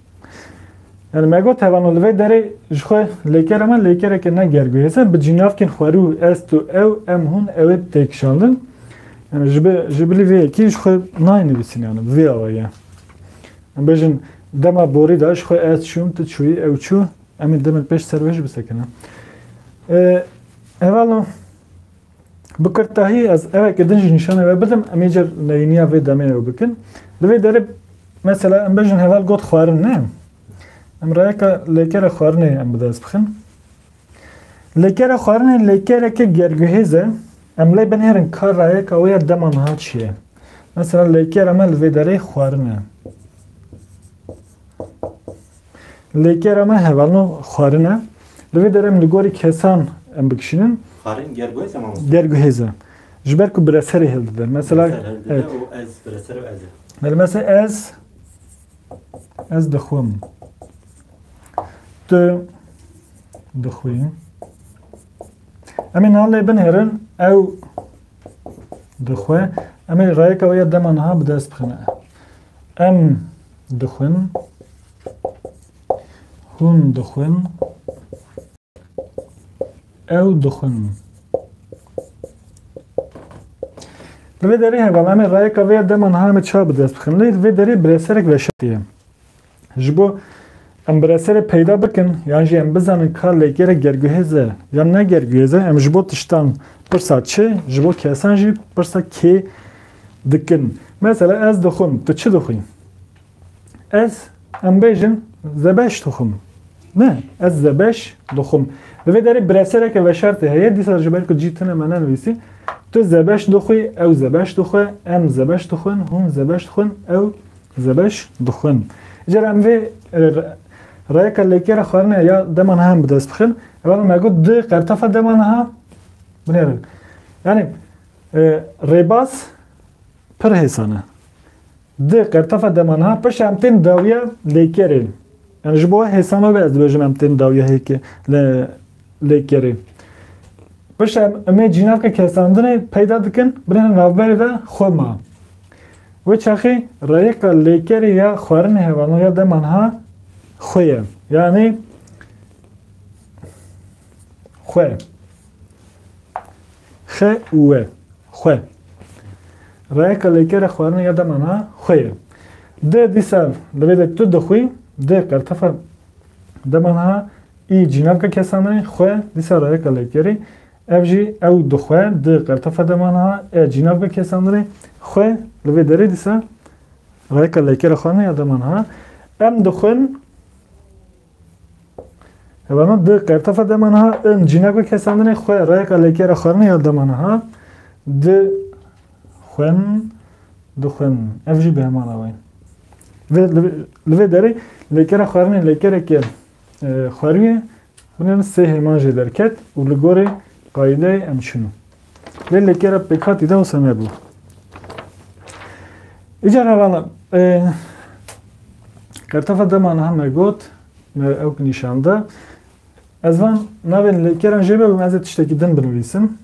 Yani me got hevalno li vê derê ji xwe lêkera me lêkereke ne gerguhêz e, bi cînavkên xwerî û ez, tu, ew, em, hûn, ew ê têkişandin. Yani ji bi, ji bilî vê yekî ji xwe nayê nivîsîn yani bi vê awayî ye. Em bêjin dema borî de ji xwe ez çûm, tu çûyî, ew çû, em ê demên pêş ser wê jî bisekinin. E, hevalno, bi kurtahî ez eveke din jî nîşanê we bidim, em ê car neyîniya vê demê ew bikin. Li vê derê mesela em bêjin heval got xwarin, ne? Em rayeka lêkera xwarinê em bi dest bixin. Lêkera xwarinê lêkereke gerguhêz e. Em lê binêrin ka rayeka wê ya dema niha çi ye. Mesela lêkera me li vê derê xwarin e. Lêkera me hevalno xwarin e. Li vê derê em li gorî kesan em bikişînin. Xwarin gerguhêz e mamoste? Gerguhêz e. Ji ber ku bireserê hildide. Mesela, Bireser hildide evet. Û ez, bireser û ez e. Belê, mesela ez Ez dixwim. Tu dixwî. Em ê niha lê binêrin, ew dixwe. Em ê rayeka wê ya dema niha bi dest bixin. Em dixwin. Hûn dixwin. Ew dixwin. Vê derê heval, em ê rayeka vê ya dema niha em ê çawa bi dest bixin? Lê vê derê bireserek veşartî ye. Ji bo em bireserê peyda bikin, yan jî em bizanin ka lêkerek gerguhêz e yan ne gerguhêz e, em ji bo tiştan pirsa çi, ji bo kesan jî pirsa kê dikin. Mesela ez dixwim, tu çi dixwî? Ez, em bêjin, zebeş dixwim. Ne, ez zebeş dixwim. Li vê derê biresereke veşartê heye, dîsa ji ber ku cî tune me nenivîsî. Tu zebeş dixwî, ew zebeş dixwe, em zebeş dixwin, hûn zebeş dixwin, ew zebeş dixwin. Îcar em vê, e, re-, reyeka lêkera xwarinê ya dema niha em bi dest bixin. Hevalno me got di qertefa dema niha binêrin. Yani, e, rêbaz pir hêsan e. Di qertefa dema niha, pişt em tên dawiya lêkerê. Yani ji bo hêsana ve ez dibêjim em tên dawiya hêke-, lê-, lêkerê. Pişt em, em ê cînavka kesandinê peyda dikin, binêrin navberê de xwe ma. Wê çaxê reyeka lêkerê ya xwarinê hevalno ya dema niha xwe ye. Yani xwe. Xe û we. Xwe. Reyeka lêkere xwarinê ya dema niha xwe ye. Di dîsa li vê de tu dixwî, di qertefa dema niha, î cînavka kesandinê, xwe dîsa reyeka lêkerê, ev jî ew dixwe, di qertefa dema niha, e cînavka kesandinê, xwe li vê derê dîsa reyeka lêkere xwarinê ya dema niha. Em dixwin, Hevalno di qertefa dema niha, in cînavka kesandinê, xwe reyeka lêkera xwarinê ya dema niha, di xwin, dixwin. Ev jî bi heman awayî. Vê, li, li vê derê lêkera xwarinê lêkereke, e, xwerî ye. Binêrin sê hêman jê derket û li gorî qaîdeyê em çin. Lê lêkera pêkhatî de wisa nebû. Îcar hevalno, e, qertefa dema niha me got, me ew nîşan da. Ez van navên lêkeran jê bibim, ez ê tiştekî din binivîsim.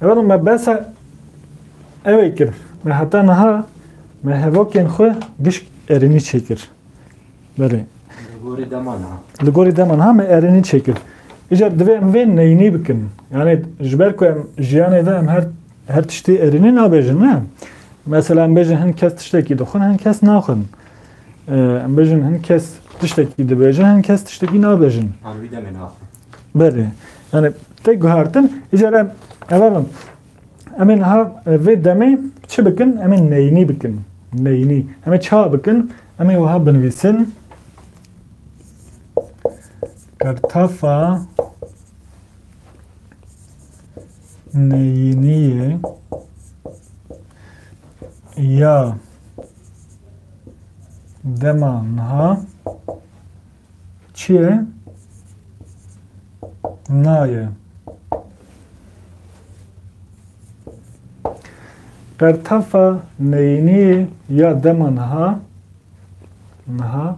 Hevalno me behsa ew ê kir. Me heta niha me hevokên xwe gişk erênî çêkir. Belê. Li gorî dema niha. Li gorî dema niha me erênî çêkir. Îcar divê em vê neyînî bikin. Yani ji ber ku em jiyanê de em her, her tiştî erênî nabêjin, ne? Mesela em bêjin hin kes tiştekî dixwin, hin kes naxwin. Ee, em bêjin hin kes tiştekî dibêjin, hin kes tiştekî nabêjin. An wî demê naxwin. Belê. Yani tek guhertin, îcar em, hevalno, Em ê niha, e, vê demê çi bikin? Em ê neyînî bikin. Neyînî. Em ê çawa bikin? Em ê wiha binivîsin. Qertefa neyîniyê ya dema niha Çi ye? Na ye. Qertefa neyîniyê ya dema niha, niha.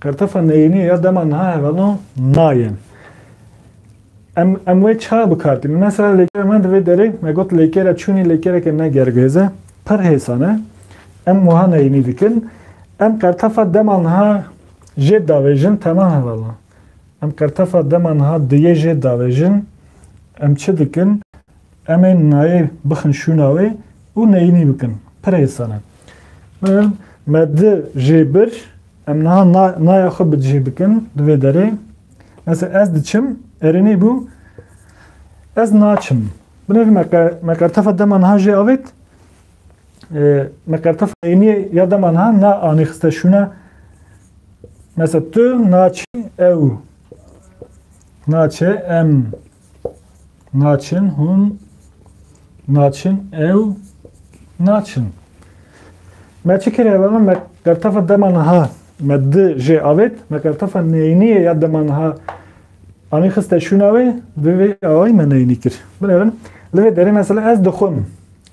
Qertefa neyîniyê ya dema niha hevalno na ye. Em, em wê çawa bi kar tînin? Mesela lêkera me di vê derê, me got lêkera çûnî lêkereke ne gerguhêz e, pir hêsan e. Em wiha neyînî dikin. Em qertefa dema niha jê davêjin, temam hevalno. Em qertefa dema niha diyê jê davêjin. Em çi dikin? Em ê nayê bixin şûna wê û neyînî bikin. Pir hêsan e. Min, me di jê bir, em niha na-, naya xwe bi cih bikin di vê derê. Mesela ez diçim, erênî bû, ez naçim. Binêrin me qe-, me qertefa dema niha jê avêt, e, me qertefa neyîniyê ya dema niha na anî xiste şûna. Mesela tu naçî, ew naçe, em naçin, hûn naçin, ew naçin. Me çi kir hevalno? Me qertefa dema niha me di jê avêt, me qertefa neyîniyê ya dema niha anî xiste şûna wê, bi vê awayî me neyînî kir. Binêrin, li vê derê mesela ez dixwim.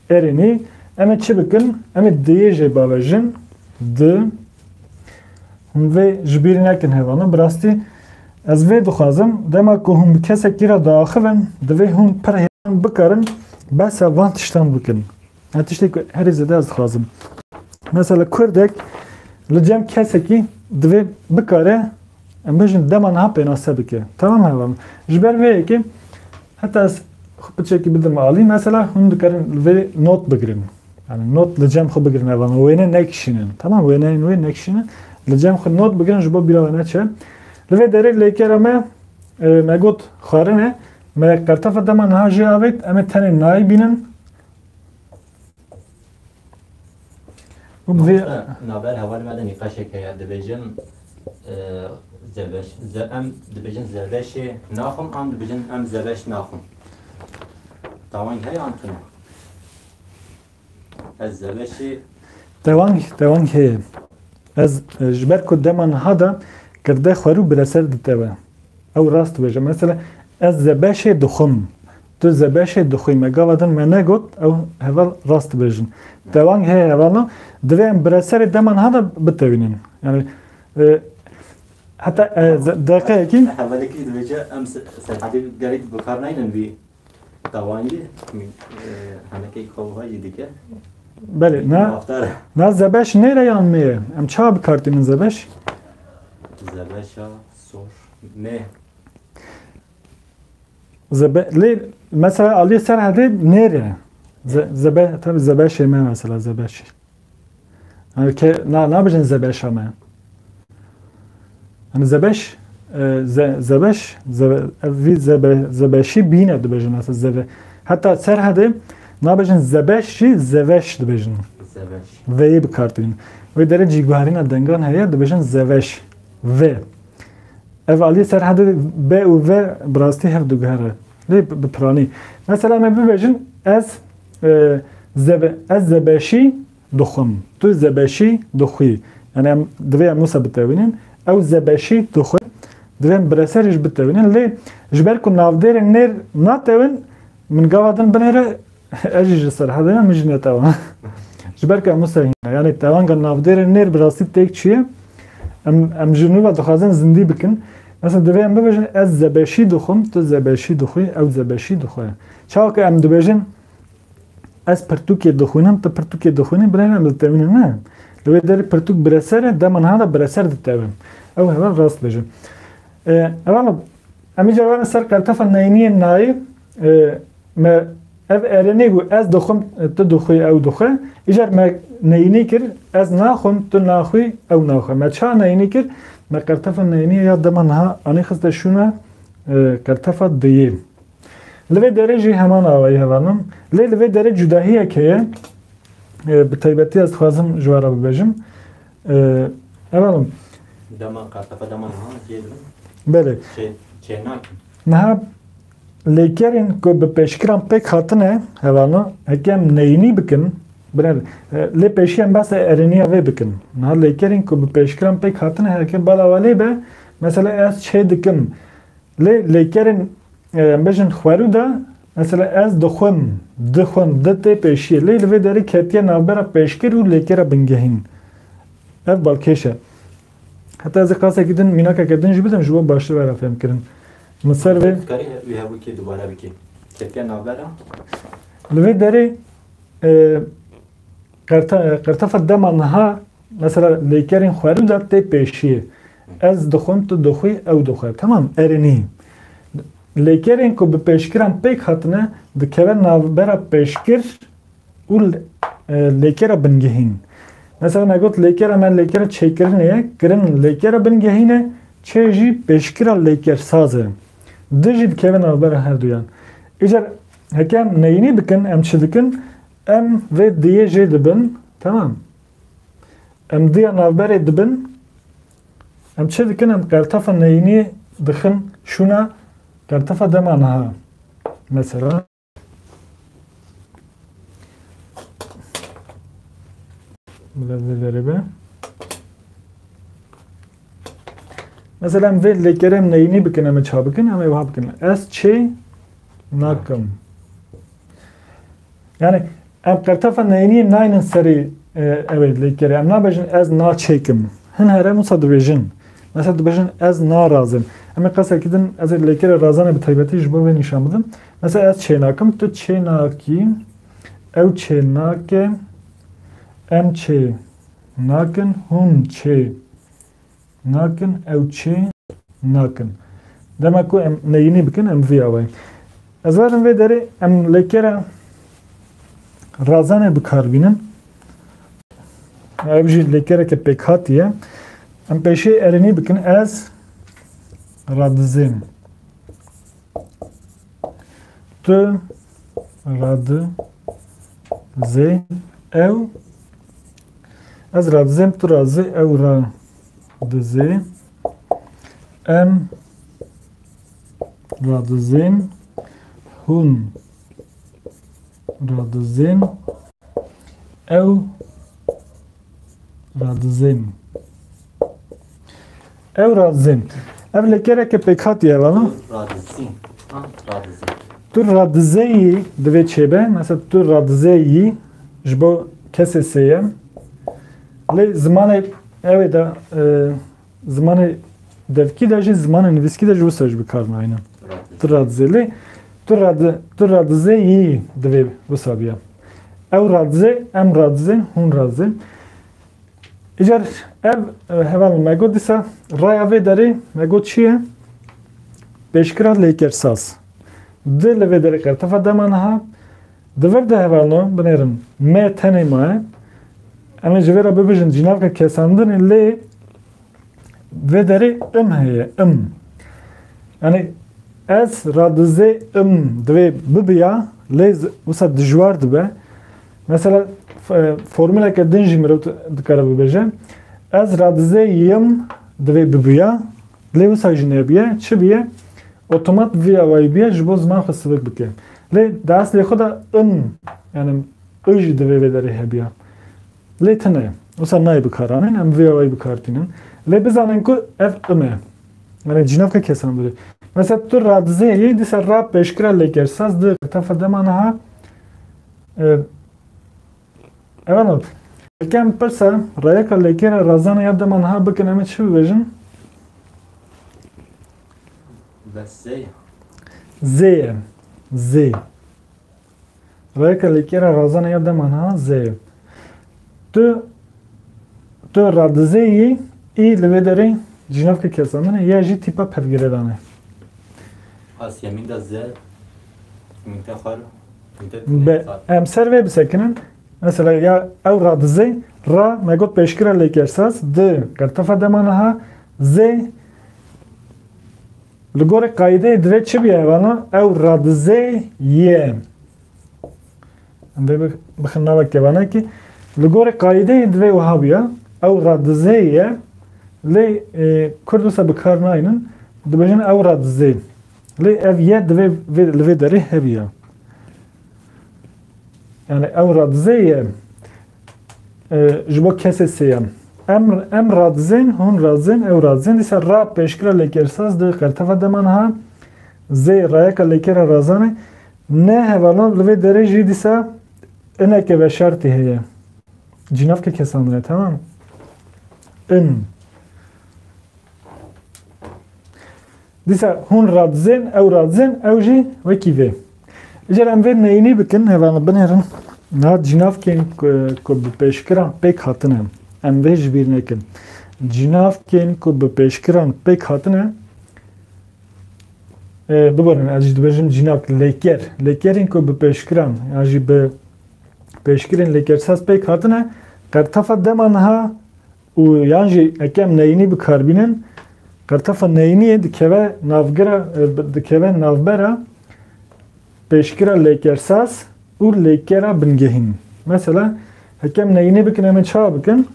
Erênî, em ê çi bikin? Em ê diyê jê bavêjin. Di. Hûn vê ji bîr nekin hevalno. Bi rastî ez vê dixwazim. Dema ku hûn bi kesekî re diaxivin, divê hûn pir hêsan bikarin behsa van tiştan bikin. Ev tiştê ku herî zêde ez dixwazim. Mesela kurdek li cem kesekî divê bikare Em bêjin dema niha pênase bike. Tamam hevalno. Ji ber vê yekê heta ez xwe piçekî bidim alî, mesela hûn dikarin li vê not bigirin. Yani not li cem xwe bigirin hevalno. Wêne nekişînin. Tamam, wêneyên wê nekişînin. Li cem xwe not bigirin ji bo bîra we neçe. Li vê derê lêkera me, e, me got xwarin e. Me qertefa dema niha jê avêt, em ê tenê nayê bînin. Û bi vê Mamoste, navber hevalê me de nîqaşek heye. Dibêjin, e, zebeş, ze-, em dibêjin zebeşê naxwim, an dibêjin em zebeş naxwim. Tawang heye an tune? Ez zebeşê Tewang, tewang heye. Ez, e, ji ber ku dema niha de girde xwerû bireser ditewe. Ew rast dibêje. Mesela, ez zebeşê dixwim. Tu zebeşê dixwî. Me gava din me negot, ew heval rast dibêjin. Tewang heye hevalno. Divê em bireserê dema niha de bitewînin. Yani, e, heta, e, ze-, deqeyekî Hevalekî dibêje, em se-, serhedê gerek bi kar naynin vî tewangî, e, henekek xwe wiha jî dike. Belê, na, Mafdar. Na zebeş nêre yan mê ye? Em çawa bi kar tînin zebeş? Zebeşa sor. Mê. Zebe-, lê mesela aliyê Serhedê nêre. Ze-, zebe-, tabii zebeşê me mesela zebeş. Yani ke-, na, nabêjin zebeşa me. Yani zebeş, e, ze-, zebeş, zebe-, ev vî zebe-, zebeşî bîne dibêjin mesela zebe-, heta Serhedê nabêjin zebeş jî zeveş dibêjin. Zeveş. V'yê bi kar tînin. Wê derê cîguherîna dengan heye, dibêjin zeveş. V. Ev alî Serhedê B û V bi rastî hev diguhere. Lê bi, bi piranî. Mesela me bibêjin ez, e, zebe-, ez zebeşî dixwim. Tu zebeşî dixwî. Yani em, divê em wisa bitewînin. Ew zebeşî dixwe. Divê em bireserî jî bitewînin. Lê ji ber ku navdêrên nêr natewin, min gava din binêre, ez jî ji Serhedê me, min jî netewa. Ji ber ku em wisa hîne. Yani tewanga navdêrên nêr bi rastî têk çûye. Em, em ji nû ve dixwazin zindî bikin. Mesela divê em bibêjin, ez zebeşî dixwim, tu zebeşî dixwî, ew zebeşî dixwe. Çawa ku em dibêjin, ez pirtûkê dixwînim, tu pirtûkê dixwînî, binêre em ditewînin, ne? Li wê derê pirtûk bireser e, dema niha de bireser ditewin. Ew heval rast bêjin. E, heval, em îcar werin ser qertefa neyîniyê nayê, e, me ev erênî bû, ez dixwim, e, tu dixwî, ew dixwe. Îcar me neyînî kir, ez naxwim, tu naxwî, ew naxwe. Me ça neyînî kir? Me qertefa neyîniyê ya dema niha anî xiste şûna, e, qertefa duyê. Li vê derê jî heman awayî hevalno. Lê li vê derê cudahiyek heye. E, bi taybetî ez dixwazim ji we re bibêjim. E, hevalno. Dema qertefa dema niha cê dibin. Belê. Çê, çê nakin. Niha lêkerên ku bi pêşkiran pêk hatine, hevalno, heke em neyînî bikin, binêr, e, lê pêşî em behsa erêniya vê bikin. Niha lêkerên ku bi pêşkiran pêk hatine, heke bala we lê be, mesela ez çê dikim. Lê lêkerên, e, em bêjin xwerû de, mesela ez dixwim, dixwim, di tê pêşiyê. Lê li vê derê ketiye navbera pêşkir û lêkera bingehîn. Ev balkêş e. Heta ez ê qasekî din, mînakeke din jî bidim, ji bo baştir were fêmkirin. Min ser vê Dikarî wî hevokê dubare bikî. Ketiye navbera? Li vê derê, e, qerta-, qertefa dema niha, mesela lêkerên xwerû de tê pêşiyê. Ez dixwim, tu dixwî, ew dixwe. Temam, erênî. Lêkerên ku bi pêşkiran pêk hatine, dikeve navbera pêşkir û l-, e, lêkera bingehîn. Mesela me got lêkera me lêkera çêkirinê ye, kirin lêkera bingehîn e, çê jî pêşkira lêkersaz e. Di jî dikeve navbera her duyan. Îcar heke em neyînî bikin, em çi dikin? Em vê diyê jê dibin, temam. Em diya navberê dibin. Em çi dikin? Em qertefa neyînî dixin şûna qertefa dema niha. Mesela. Bila vê derê be. Mesela em vê lêkerê em neyînî bikin, em ê ça bikin, em ê wiha bikin. Ez çê nakim. Yani em qertefa neyîniyê naynin serî, e, ew ê lêkerê. Em nabêjin ez naçêkim. Hin here wisa dibêjin. Mesela dibêjin ez narazim. Em ê qasekî din ez ê lêkerê razanê bi taybetî ji bo vê nîşan bidim. Mesela ez çê nakim, tu çê nakî, ew çê nake, em çê nakin, hûn çê nakin, ew çê nakin. Dema ku em neyînî bikin, em vî awayî. Ez werim vê derê em lêkera razanê bi kar bînin. Ev jî lêkereke pêkhatî ye. Em pêşî erênî bikin. Ez radizêm. Tu radizê. Ew. Ez radizêm, tu razê, ew radizê. Em radizên. Hûn radizên. Ew radizên. Ew radizên. Ev lêkereke pêkhatî ye, vana? Radizîn. Ha, radizîn. Tu radizeyî divê çêbe. Mesela tu radizeyî ji bo kesê sêyem. Lê zimanê ew ê de, e, zimanê devkî de jî, zimanê nivîskî de jî wisa jî bi kar nayîne. Tu radizê lê, tu radi-, tu radizeyî divê wisa biya. Ew radize, em radizên, hûn radizên. Îcar ev, e, heval me got dîsa raya vê derê me got çi ye? Pêşkira lêkersaz. Di li vê derê qertefa dema niha, di vir de hevalno binêrin me tenê maye. Em ê ji vê re bibêjin cînavka kesandinê lê vê derê im heye, im. Yani ez radizê im divê bibiya, lê z-, wisa dijwar dibe. Mesela f-, formuleke din jî mirov t-, dikare bibêje. Ez radizê yim divê bibiya, lê wisa jî nebiye. Çi biye? Otomat vî awayî biye, ji bo ziman xwe sivik bike. Lê di eslê xwe de im, yani ij divê vê derê hebiya. Lê tune. Wisa nayê bikaranîn, em vê awayî bikar tînin. Lê bizanin ku ev im e. Yani cînavka kesandinê. Mesela tu radizeyî, dîsa ra pêşkira lêkersaz di qertefa dema niha, e, ev anot. Eke em pirsa rayeka lêkera razanê ya dema niha bikin, em ê çi bibêjin? Bes zê. Zê ye. Zê. Rayeka lêkera razanê ya dema niha zê ye. Tu, tu radizeyî, î li vê derê cînavka kesandinê ya jî tîpa pevgirêdan e. Asya min de zê, min te xwar, min te Be, em ser vê bisekinin. Mesela ya ew radizê, ra me got pêşkira lêkersaz, di qertefa dema niha, zê, li gorî qaydeyê divê çi biye vana? Ew radizê ye. Em vê bix-, bixin nava kevanekî. Li gorî qaydeyê divê wiha biya. Ew radizê ye. Lê, e, Kurd wisa bi kar naynin. Dibêjin ew radizê. Lê ev ye divê vê, li vê derê hebiya. Yani ew radizê ye, e, ji bo kesê sêyem. Em, em radizên, hûn razên, ew razên. Dîsa ra pêşkira lêkersaz di qertefa dema niha, zê rayeka lêkera razanê. Ne hevalno, li vê derê jî dîsa ineke veşartî heye. Cînavke kesandinê, tamam? In. Dîsa hûn radizên, ew radizên, ew jî wekî vê. Îcar em vê neyînî bikin, hevalno binêrin. Niha cînavkên ku, ku bi pêşkiran pêk hatine, em vê ji bîr nekin. Cînavkên ku bi pêşkiran pêk hatine, e, biborin, ez jî dibêjim cînavk lêker. Lêkerên ku bi pêşkiran, yan jî bi pêşkirên lêkersaz pêk hatine, qertefa dema niha û yan jî eke em neyînî bi kar bînin, qertefa neyîniyê dikeve navgira, e, dikeve navbera pêşkira lêkersaz û lêkera bingehîn. Mesela, heke em neyînî bikin, em ê çawa bikin?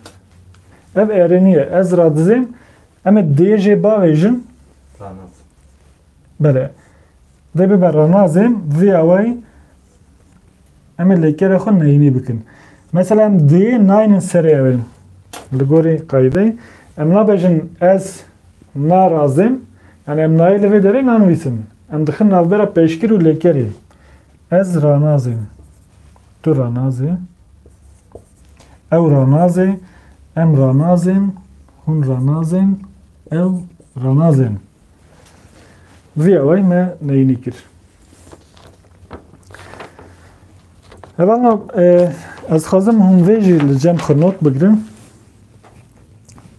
Ev erênî ye. Ez radizêm, em ê dê jê bavêjin. Ranaz. Belê. Dê bibe ranazên, vî awayî em ê lêkerê xwe neyînî bikin. Mesela em dê naynin serê ew ê. Li gorî qaydeyê. Em nabêjin ez narazêm. Yani em nayê li vê derê nanivîsin. Em dixin navbera pêşkir û lêkerê. Ez ranazêm. Tu ranazê. Ew ranazê. Em ranazên. Hûn ranazên. Ew ranazên. Vî awayî me neyînî kir. Hevalno, e, ez dixwazim hûn vê jî li cem xwe not bigirin.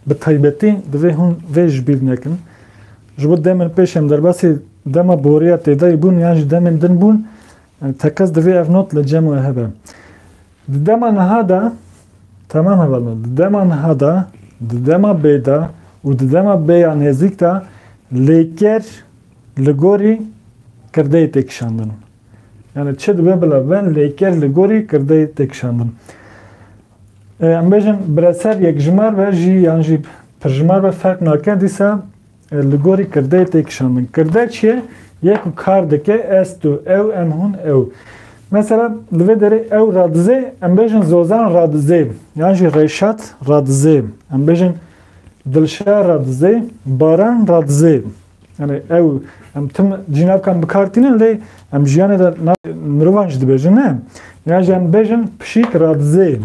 Bi taybetî divê hûn vê ji bîr nekin. Ji bo demên pêş em derbasî dema boriya têdayî bûn yan jî demên din bûn, e, tekez divê ev not li cem we hebe. Di dema niha de, temam hevalno, di dema niha de, di dema bê de û di dema bêya nêzîk de lêker li gorî kirdeyê tê kişandin. Yani çi dibe bila ben lêker li gorî kirdeyê tê kişandin. E, em bêjin bireser yekjimar be jî yan jî pirjimar be ferq nake, dîsa, e, li gorî kirdeyê tê kişandin. Kirde çi ye? Yek ku kar dike, esto, ew, em, hûn, ew. Mesela, li vê derê ew radizê, em bêjin Zozan radizê, yan jî Reşat radizê. Em bêjin Dilşa radizê, Baran radizê. Yani ew, em tim cînavkan bi kar tînin, lê em jiyanê de na-, mirovan jî dibêjin, ne? Yan jî em bêjin pişîk radizê.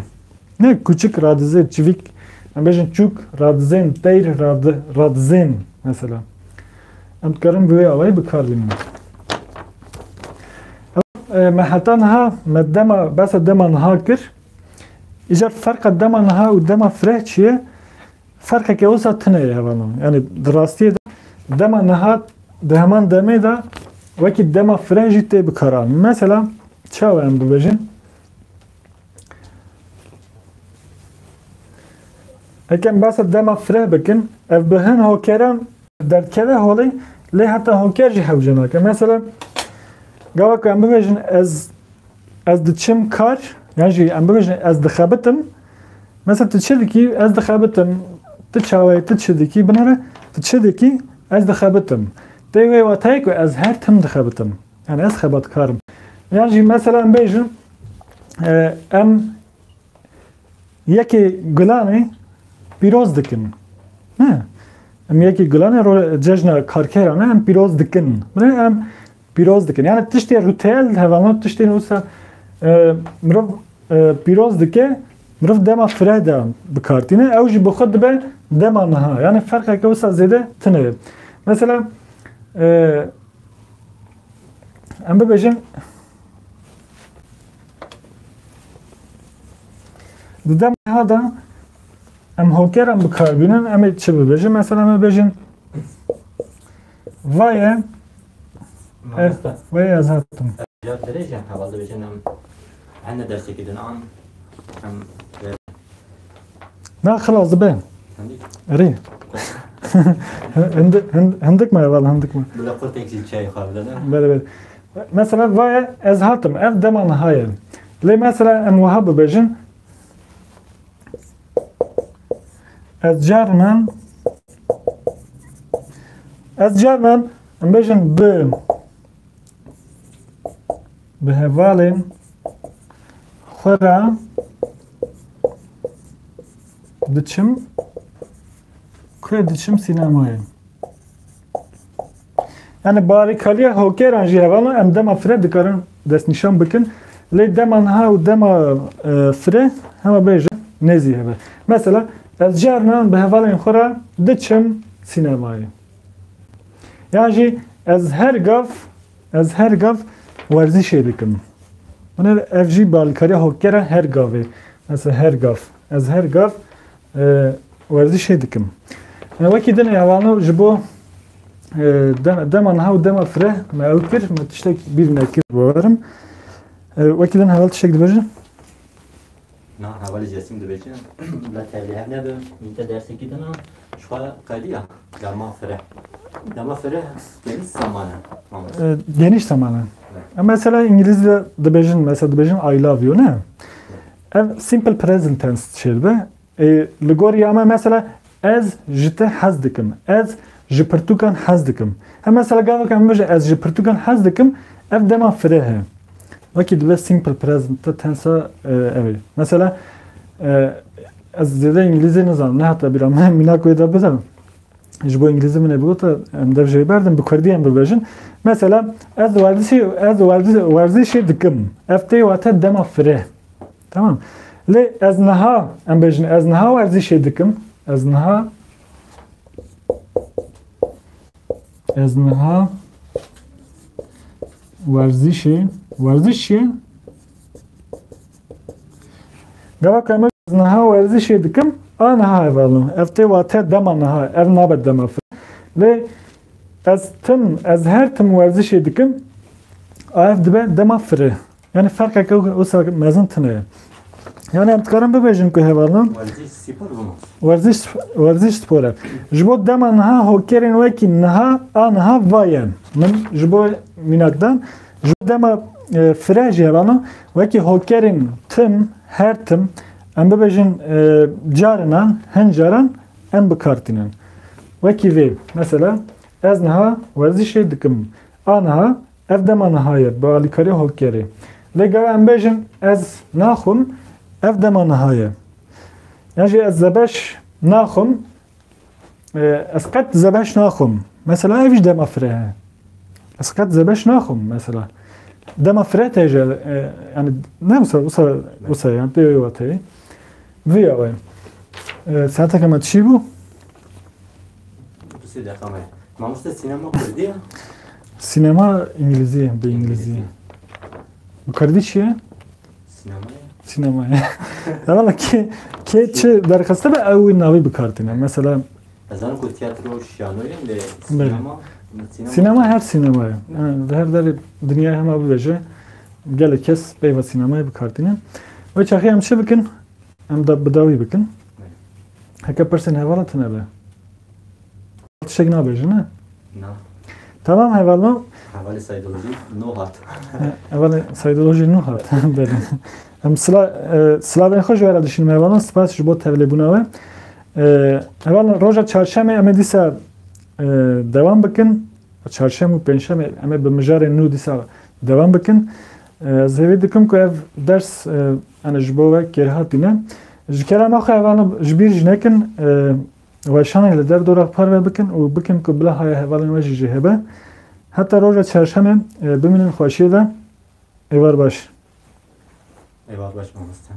Ne, kuçik radizê, çivîk, em bêjin çûk radizên, teyr radi-, radizên, mesela. Em dikarin bi wê awayî bi kar bînin. E, me heta niha, me dema, behsa dema niha kir. Îcar ferqa dema niha û dema fireh çi ye? Ferqeke wisa tune ye hevalno. Yani di rastiyê de dema niha di heman demê de wekî dema fireh jî tê bikaran. Mesela çawa em bibêjin? Heke em behsa dema fireh bikin, ev bi hin hokeran derdkeve holê, lê heta hoker jî hewce nake. Mesela, gava ku em bibêjin ez, ez diçim kar, yan jî em bibêjin ez dixebitim. Mesela tu çi dikî? Ez dixebitim. Tu çawa yî? Tu çi dikî? Binêre tu çi dikî? Ez dixebitim. Tê wê wateyê ku ez her tim dixebitim. Yani ez xebatkar im. Yan jî mesela em bêjin, e, em yekê gulanê pîroz dikin. Ne? Em yekê gulanê ro-, cejna karkeran e, em pîroz dikin. Bine em pîroz dikin. Yani tiştê rûteyel hevalno, tiştên wisa, e, mirov, e, pîroz dike, mirov dema fireh de bi kar tîne. Ew jî bi xwe dibe dema niha. Yani ferqeke wisa zêde tune ye. Mesela, e, em bibêjin, di dema niha de em hokeran bi kar bînin, em ê çi bibêjin? Mesela em ê bêjin, vaye, e, Mamoste. Vaye ez hatim. Ya dirêj em heval dibêjin em hene dersekî din an em Na, xilas dibe. Hindik. Erê. Hindik, hind-, hindik me, heval, hindik me. Bila qurtek jî çay xwe bide, ne? Belê, belê. Mesela vaye ez hatim, ev dema niha ye. Lê mesela em wiha bibêjin, ez carinan, ez carinan, em bêjin bi bi hevalên xwe re diçim, ku diçim sînemayê. Yani bi alîkariya hokeran jî hevalno em dema fireh dikarin destnîşan bikin. Lê dema niha û dema, e, fireh hema bêje nêzî hebe. Mesela ez carinan bi hevalên xwe re diçim sînemayê. Yan jî ez her gav, ez her gav werzîşê dikim. Hûn ev jî bi alîkariya hokera her gavê. Mesela her gav. Ez her gav, e, werzîşê dikim. E, wekî din hevalno ji bo, e, de-, dema niha û dema fireh me ew kir, me tiştek bîr nekir bawerim. E, wekî din heval tiştek dibêjin? Na, hevalê Cesim dibêje, bila tevlî hev nebe, min te dersekî dina, ji xwe qediya, dema fireh. Dema fireh geniş zaman e. Tamam. E, geniş zaman e. Evet. E, mesela îngilîzce dibêjin, mesela dibêjin "I love you", ne? Ev simple present tense çêdibe. E, li gorî ya me mesela ez ji te hez dikim. Ez ji pirtûkan hez dikim. Hem mesela gavek em bêje ez ji pirtûkan hez dikim, ev dema fireh e. Wekî dibe simple present tense, e, ev e. Mesela, e, ez zêde îngilîzî nizanim, nehate bîra me, mînak wê de bide. Ji bo îngilîzî min ê bigota, em dev jê berdim, bi kurdî em bibêjin. Mesela, ez werzişê, ez werzi-, werzişê dikim. Ev tê wate dema fireh. Tamam. Lê ez niha, em bêjin, ez niha werzişê dikim. Ez niha, ez niha werzişê, werziş çi ye? Gava ku em ez niha werzişê dikim, a niha hevalno. Ev tê wate dema niha, ev nabe dema fireh. Lê Ez tim, ez her tim werzişê dikim, a ev dibe dema fire. Yani ferqeke wisa mezin tine ye. Yani em dikarin bibêjin ku hevalno Werziş spor bu mu? Werziş, werziş spor e. Ji bo dema niha hokerên wekî niha, a niha va ye. Min ji bo mînak dan, ji bo dema e, fire jî hevalno, wekî hokerên tim, her tim, em bibêjin e, carinan, hin caran em bi kar tînin. Wekî vê, mesela, ez niha werzişê dikim. A niha, ev dema niha ye, bi alîkarî hokerê. Lê gava em bêjin, ez naxwim, ev dema niha ye. Yan jî ez zebeş naxwim, e, ez qet zebeş naxwim. Mesela ev jî dema fire ye. Ez qet zebeş naxwim mesela. Dema fire te jî, e, yani ne wisa, wisa, wisa yani pê wê wateyê. Vî ya we. E, saeteke me çi bû? Tu sê deqa me. Mamoste, sînema kurdî ye? Sînema îngilîzî ye, bi îngilîzî. Bi kurdî çi ye? Sînema ye. Sînema ye. Ya valla kê, kê çi derxiste be ew wî navî bi kar tîne. Mesela Ez zanim ku tiyatro şiyano ye, lê Belê. sînema, sînema. Sînema her sînema ye. Yani, li her derê dinyayê hema bibêje. Gelek kes peyva sînemayê bi kar tîne. Wê çaxê em çi bikin? Em da bi dawî bikin. Heke pirsên hevala tune be. Tiştek nabêje, ne? Na. Tamam hevalno. Hevalê Saydolojî no hat. Hevalê Saydolojî no hat. Belê. Em sila, e, silavên xwe ji we re dişînim hevalno. Spas ji bo tevlêbûna we. E, hevalno, roja çarşemê em ê dîsa e, dewam bikin. Çarşem û pêncşemê em ê bi mijarên nû dîsa dewam bikin. E, ez hêvî dikim ku ev ders, e, yani ji bo we kêrhatî ne. Ji kerema xwe hevalno ji bîr jî nekin, e, weşanê li der dora parve bikin û bikin ku bila haya hevalên we jî jê hebe. Heta roja çarşemê, e, bimînin xweşiyê de. Êvar baş. Eyvallah baş mamoste.